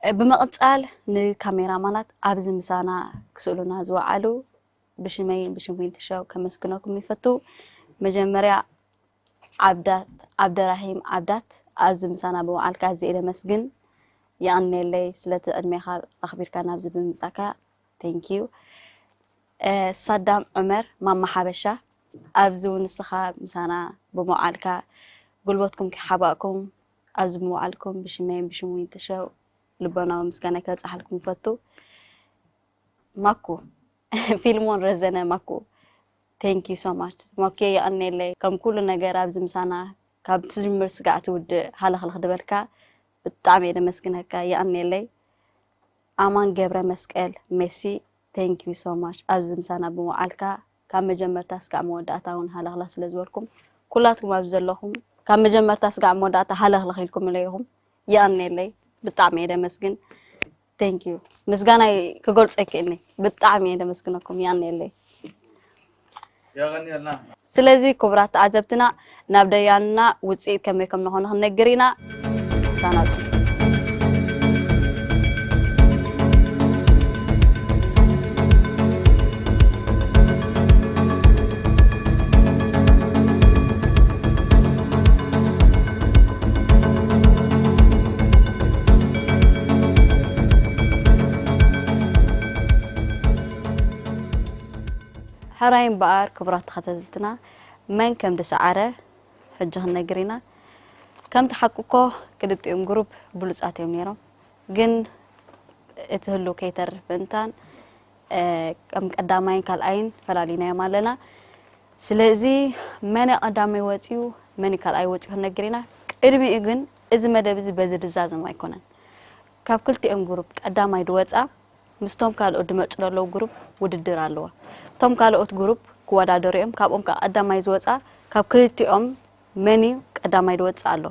እ፣ ብምቕጻል ንካሜራማናት ኣብዚ ምሳና ክስእሉና ዝወዓሉ ብሽመይን ብሽም ዊንት ሾው ከመስግነኩም ይፈቱ። መጀመርያ ዓብዳት፣ ዓብደራሂም ዓብዳት ኣብዚ ምሳና ብምውዓልካ ኣዝየ እየ ደመስግን። የቐንየለይ ስለቲ ዕድሜኻ ኣኽቢርካ ናብዚ ብምምጻእካ። Thank you። እ፣ ሳዳም ዑመር ማማ ሓበሻ ኣብዚ እውን ንስኻ ምሳና ብምውዓልካ ጉልበትኩም ከይሓባእኩም ኣብዚ ምውዓልኩም ብሽመይን ብሽም ዊንት ሾው ልቦናዊ ምስጋና ከብጽሓልኩም ይፈቱ። ማኩ ፊልሞን ረዘነ ማኩ፣ thank you so much ማኩ፣ የቐንየለይ ከም ኩሉ ነገር ኣብዚ ምሳና ካብ ትጅምር ስጋዕ ትውድእ ሃለኽለኽ ድበልካ ብጣዕሚ እየ ደመስግነካ፣ የቐንየለይ። ኣማን ገብረ መስቀል ሜሲ፣ thank you so much ኣብዚ ምሳና ብምውዓልካ፣ ካብ መጀመርታ ስጋዕ መወዳእታ እውን ሃለኽለኽ ስለ ዝበልኩም፣ ኩላትኩም ኣብዚ ዘለኹም ካብ መጀመርታ ስጋዕ መወዳእታ ሃለኽለኽ ኢልኩም ኢኹም። የቐንየለይ፣ ብጣዕሚ እየ ደመስግን። Thank you። ምስጋናይ ክገልጾ ኣይክእልኒ። ብጣዕሚ እየ ደመስግነኩም። የቐንየለይ። የቐንየልና። ስለዚ ክቡራት ተዓዘብትና፣ ናብ ደያንና ውጽኢት ከመይ ከም ንኾነ ክንነግር ኢና። ምሳና ጽንሑ። ሕራይ እምበኣር ክቡራት ተኸታተልትና፣ መን ከም ዝሰዓረ ሕጂ ክንነግር ኢና። ከምቲ ሓቂ እኮ ክልቲኦም ግሩፕ ብሉጻት እዮም ነይሮም፣ ግን እቲ ህሉው ከይተርፍ ምእንታን፣ እ፣ ከም ቀዳማይን ካልኣይን ፈላሊናዮም ኣለና። ስለዚ መን እዩ ቀዳማይ ወጺኡ፣ መን እዩ ካልኣይ ወጺኡ ክንነግር ኢና። ቅድሚኡ ግን እዚ መደብ እዚ በዚ ድዛዘም ኣይኮነን። ካብ ክልቲኦም ግሩፕ ቀዳማይ ድወጻ ምስቶም ካልኦት ድመጹ ዘለዉ ግሩፕ ውድድር ኣለዋ። እቶም ካልኦት ግሩፕ ክወዳደሩ እዮም። ካብኦም ከኣ ቀዳማይ ዝወጻ ካብ ክልቲኦም መን እዩ ቀዳማይ ድወጽእ ኣሎ።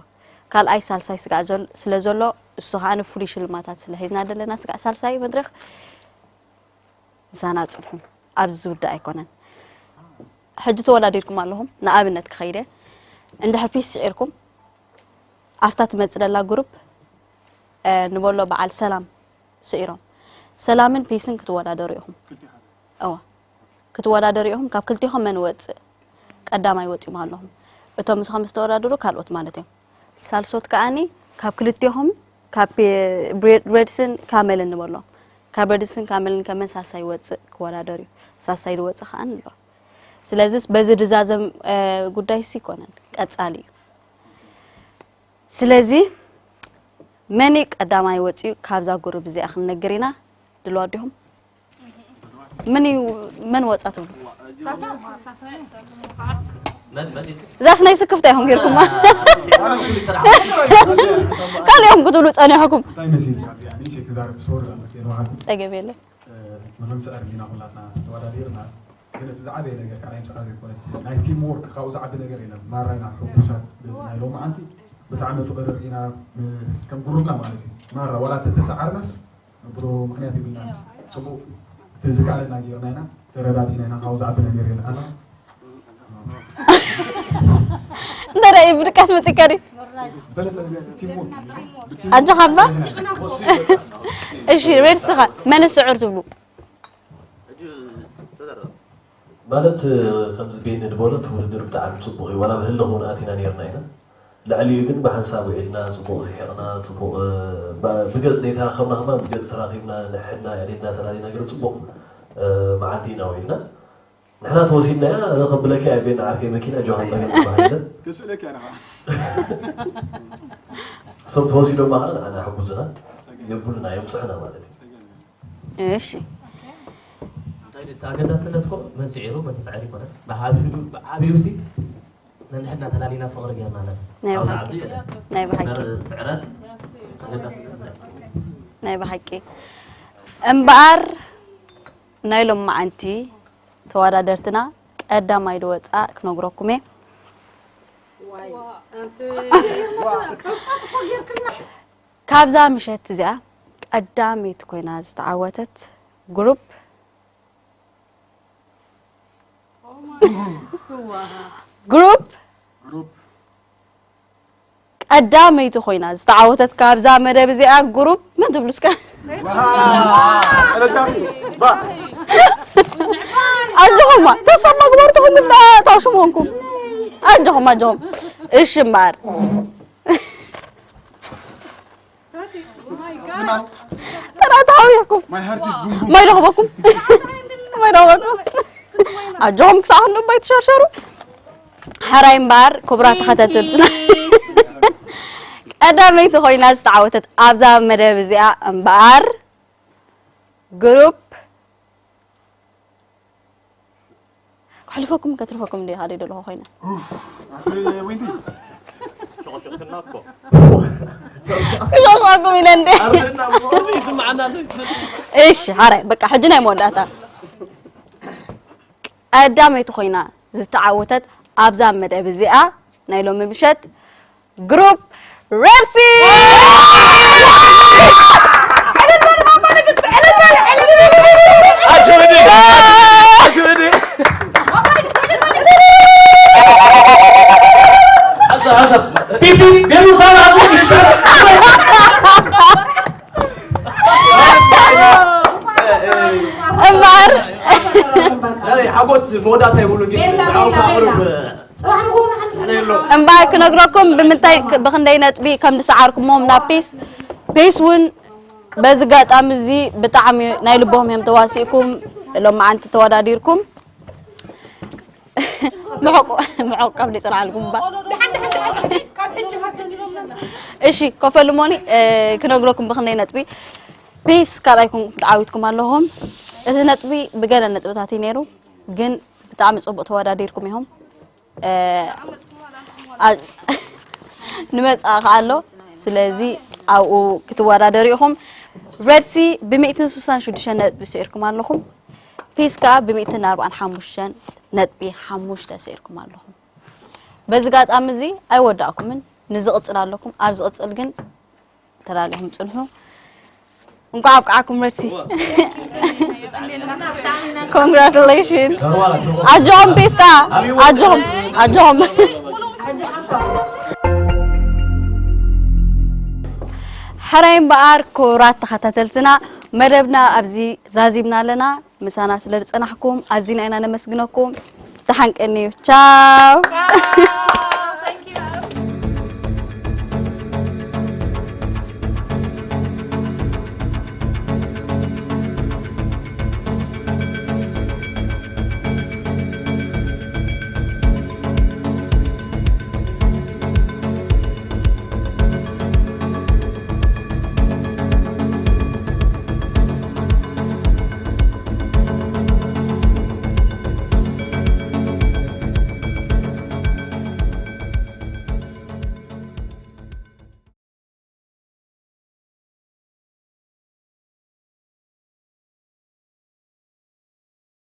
ካልኣይ ሳልሳይ ስጋዕ ዘል-፣ ስለ ዘሎ እሱ ከኣ ፍሉይ ሽልማታት ስለ ሒዝና ዘለና ስጋዕ ሳልሳይ መድረኽ ምሳና ጽንሑ። ኣብዚ ዝውዳእ ኣይኮነን። ሕጂ ተወዳዲርኩም ኣለኹም። ንኣብነት ክኸይደ፣ እንድሕር ፒስ ስዒርኩም፣ ኣብታ ትመጽእ ዘላ ግሩፕ፣ እ፣ ንበሎ በዓል ሰላም ስዒሮም፣ ሰላምን ፒስን ክትወዳደሩ ኢኹም። እዋ፣ ክትወዳደሩ ኢኹም። ካብ ክልቲኹም መን ወጽእ? ቀዳማይ ወጺኦም ኣለኹም። እቶም ምስኹም ዝተወዳደሩ ካልኦት ማለት እዮም። ሳልሶት ከኣኒ ካብ ክልቲኹም፣ ካብ ፔ-፣ ብሬ-፣ ብሬድስን ካመልን ንበሎ። ካብ ብሬድስን ካመልን ከመን ሳልሳይ ወጽእ ክወዳደር እዩ። ሳልሳይ ዝወጽእ ከኣ ኣሎ። ስለዚስ በዚ ድዛዘም፣ እ፣ ጉዳይስ ይኮነን፣ ቀጻሊ እዩ። ስለዚ መን እዩ ቀዳማይ ወጺኡ ካብዛ ጉሩብ እዚኣ ክንነግር ኢና። ድልዋት ዲኹም? መን እዩ፣ መን ወጻ ትብሉ? መን፣ መን እዩ? እዛስ ናይ ስክፍታ ኢኹም ጌርኩማ። ካልኦም ክትብሉ ጸኒሕኩም። እንታይ መሲልካ እዚኣ? ንእሽተይ ክዛረብ፣ ሶሪ፣ ኣለክ፣ የንውሓልኩም። ጸገም የለን። እ፣ ንኽንስዕር ኢና ኩላትና ተወዳዲርና። ግን እቲ ዝዓበየ ነገር ከዓ ናይ ምስዓር ዘይኮነ፣ ናይ ቲም ወርክ ካብኡ ዝዓቢ ነገር የለን። ማራ ኢና ሕጉሳት በዚ ናይ ሎማዓንቲ። ብጣዕሚ ፍቕሪ ርኢና፣ እ፣ ከም ጉሩብና ማለት እዩ። ማራ ዋላ እንተተሰዓርናስ፣ ብሮ ምኽንያት የብልናን። ጽቡቕ፣ እቲ ዝከኣለና ጌርና ኢና፣ ተረዳዲእና ኢና፣ ካብኡ ዝዓቢ ነገር የለን። ኣና እንተ ደኣ ብድቃስ መጺእካ ድዩ? ዝበለጸ ነገር ቲም ወርክ እዩ። ኣጆኻ እባ። እሺ፣ ሬድ ስኻ መን ስዑር ትብሉ? ማለት፣ ከምዚ ቤኒ ዝበሎ እቲ ውድድር ብጣዕሚ ጽቡቕ እዩ። ዋላ ብህልኽ እውን ኣቲና ኔርና ኢና። ልዕሊኡ ግን ብሓንሳብ ውዒልና፣ ጽቡቕ ስሒቕና፣ ጽቡቕ፣ እ፣ ባ-፣ ብገጽ ዘይተራኸብና ከማን ብገጽ ተራኺብና፣ ንሕድና፣ ያሌትና ተላሊና ገለ ጽቡቕ፣ እ፣ መዓልቲ ኢና ውዒልና። ንሕና ተወሲድናያ፣ ኣነ ከብለካ እየ፣ ቤኒ ዓርከይ፣ መኪና ጆሃን ጸገም ዝበሃል የለን። ክስእለካ ኢና። እሶም ተወሲዶማ ከኣ ንዓና ይሕጉዙና፣ የብሉና፣ የብጽሑና ማለት እዩ። እሺ። እንታይ ድዩ እቲ ኣገዳስነት እኮ መን ስዒሩ መን ተሳዒሩ ይኮነን። ብዓቢኡ፣ ብዓቢኡ ሲ ነንሕድና ተላሊና ፍቕሪ ጌርና ኣለና። ናይ ኣብዛ ብሓቂ። ዓዲ የለን። ናይ ብሓቂ። እምበር ስዕረት ኣገዳስነት ናይ። ናይ ብሓቂ። እምበኣር ናይ ሎማዓንቲ ተወዳደርትና ቀዳማይ ዝወጻ ክነግረኩም እየ። ካብዛ ምሸት እዚኣ ቀዳመይቲ ኮይና ዝተዓወተት ግሩፕ ግሩፕ ቀዳመይቲ ኮይና ዝተዓወተት ካብዛ መደብ እዚኣ ግሩፕ መን ትብሉ እስከ? ኣጆኹማ ተስፋ መግበርትኹም እንዳ ታሽሞንኩም ኣጆኹም ኣጆኹም። እሺ እምበኣር ተራታዊኩም ማይ ረኽበኩም ማይ ረኽበኩም። ኣጆኹም ክሳዕ ክንዱ ባይ ትሸርሸሩ። ሕራይ እምበኣር ክቡራት ተኸታተልትና ቀዳመይቲ ኮይና ዝተዓወተት ኣብዛ መደብ እዚኣ እምበኣር ግሩፕ ክሕልፈኩም ከትርፈኩም እንደ ሓደ ደለኹ ኮይነ ክሸሸኩም ኢለ እንደ እሺ ሓራይ በቃ ሕጂ ናይ መወዳእታ ቀዳመይቲ ኮይና ዝተዓወተት ኣብዛ መደብ እዚኣ ናይ ሎሚ ምሸት ግሩፕ ሬፕሲ እምበኣር ሓጎስ መወዳእታ ይብሉ ግን እምበኣር ክነግረኩም ብምንታይ ብክንደይ ነጥቢ ከም ዝሰዓርኩሞም ናብ ፒስ ፒስ እውን በዚ ጋጣሚ እዚ ብጣዕሚ ናይ ልቦም እዮም ተዋሲእኩም ሎማዓንቲ ተወዳዲርኩም ምዕቆብ ይፅንዓልኩም እባ እሺ ኮፈ ልሞኒ ክነግረኩም ብክንደይ ነጥቢ ፒስ ካልኣይኩም ተዓዊትኩም ኣለኹም እቲ ነጥቢ ብገለ ነጥብታት እዩ ነይሩ ግን ብጣዕሚ ፅቡቅ ተወዳዲርኩም ኢኹም ንመፅኣ ከዓ ኣሎ ስለዚ ኣብኡ ክትወዳደሩ ኢኹም ሬድሲ ብሚእትን ስሳን ሽዱሽተ ነጥቢ ስዒርኩም ኣለኹም ፒስ ከዓ ብሚእትን ኣርባን ሓሙሽተን ነጥቢ ሓሙሽተ ስዒርኩም ኣለኹም በዚ ጋጣሚ እዚ ኣይወዳእኩምን ንዝቕፅል ኣለኩም ኣብ ዝቕፅል ግን ተላሊኹም ፅንሑ እንኳዕ ኣብቃዓኩም ሬድሲ ኮንግራቱሌሽን ኣጆኹም ፒስካ ኣጆኹም ኣጆኹም ሕራይ እምበኣር ክቡራት ተኸታተልትና መደብና ኣብዚ ዛዚምና ኣለና ምሳና ስለ ዝፀናሕኩም ኣዚና ኢና ነመስግነኩም ተሓንቀኒ እዩ ቻው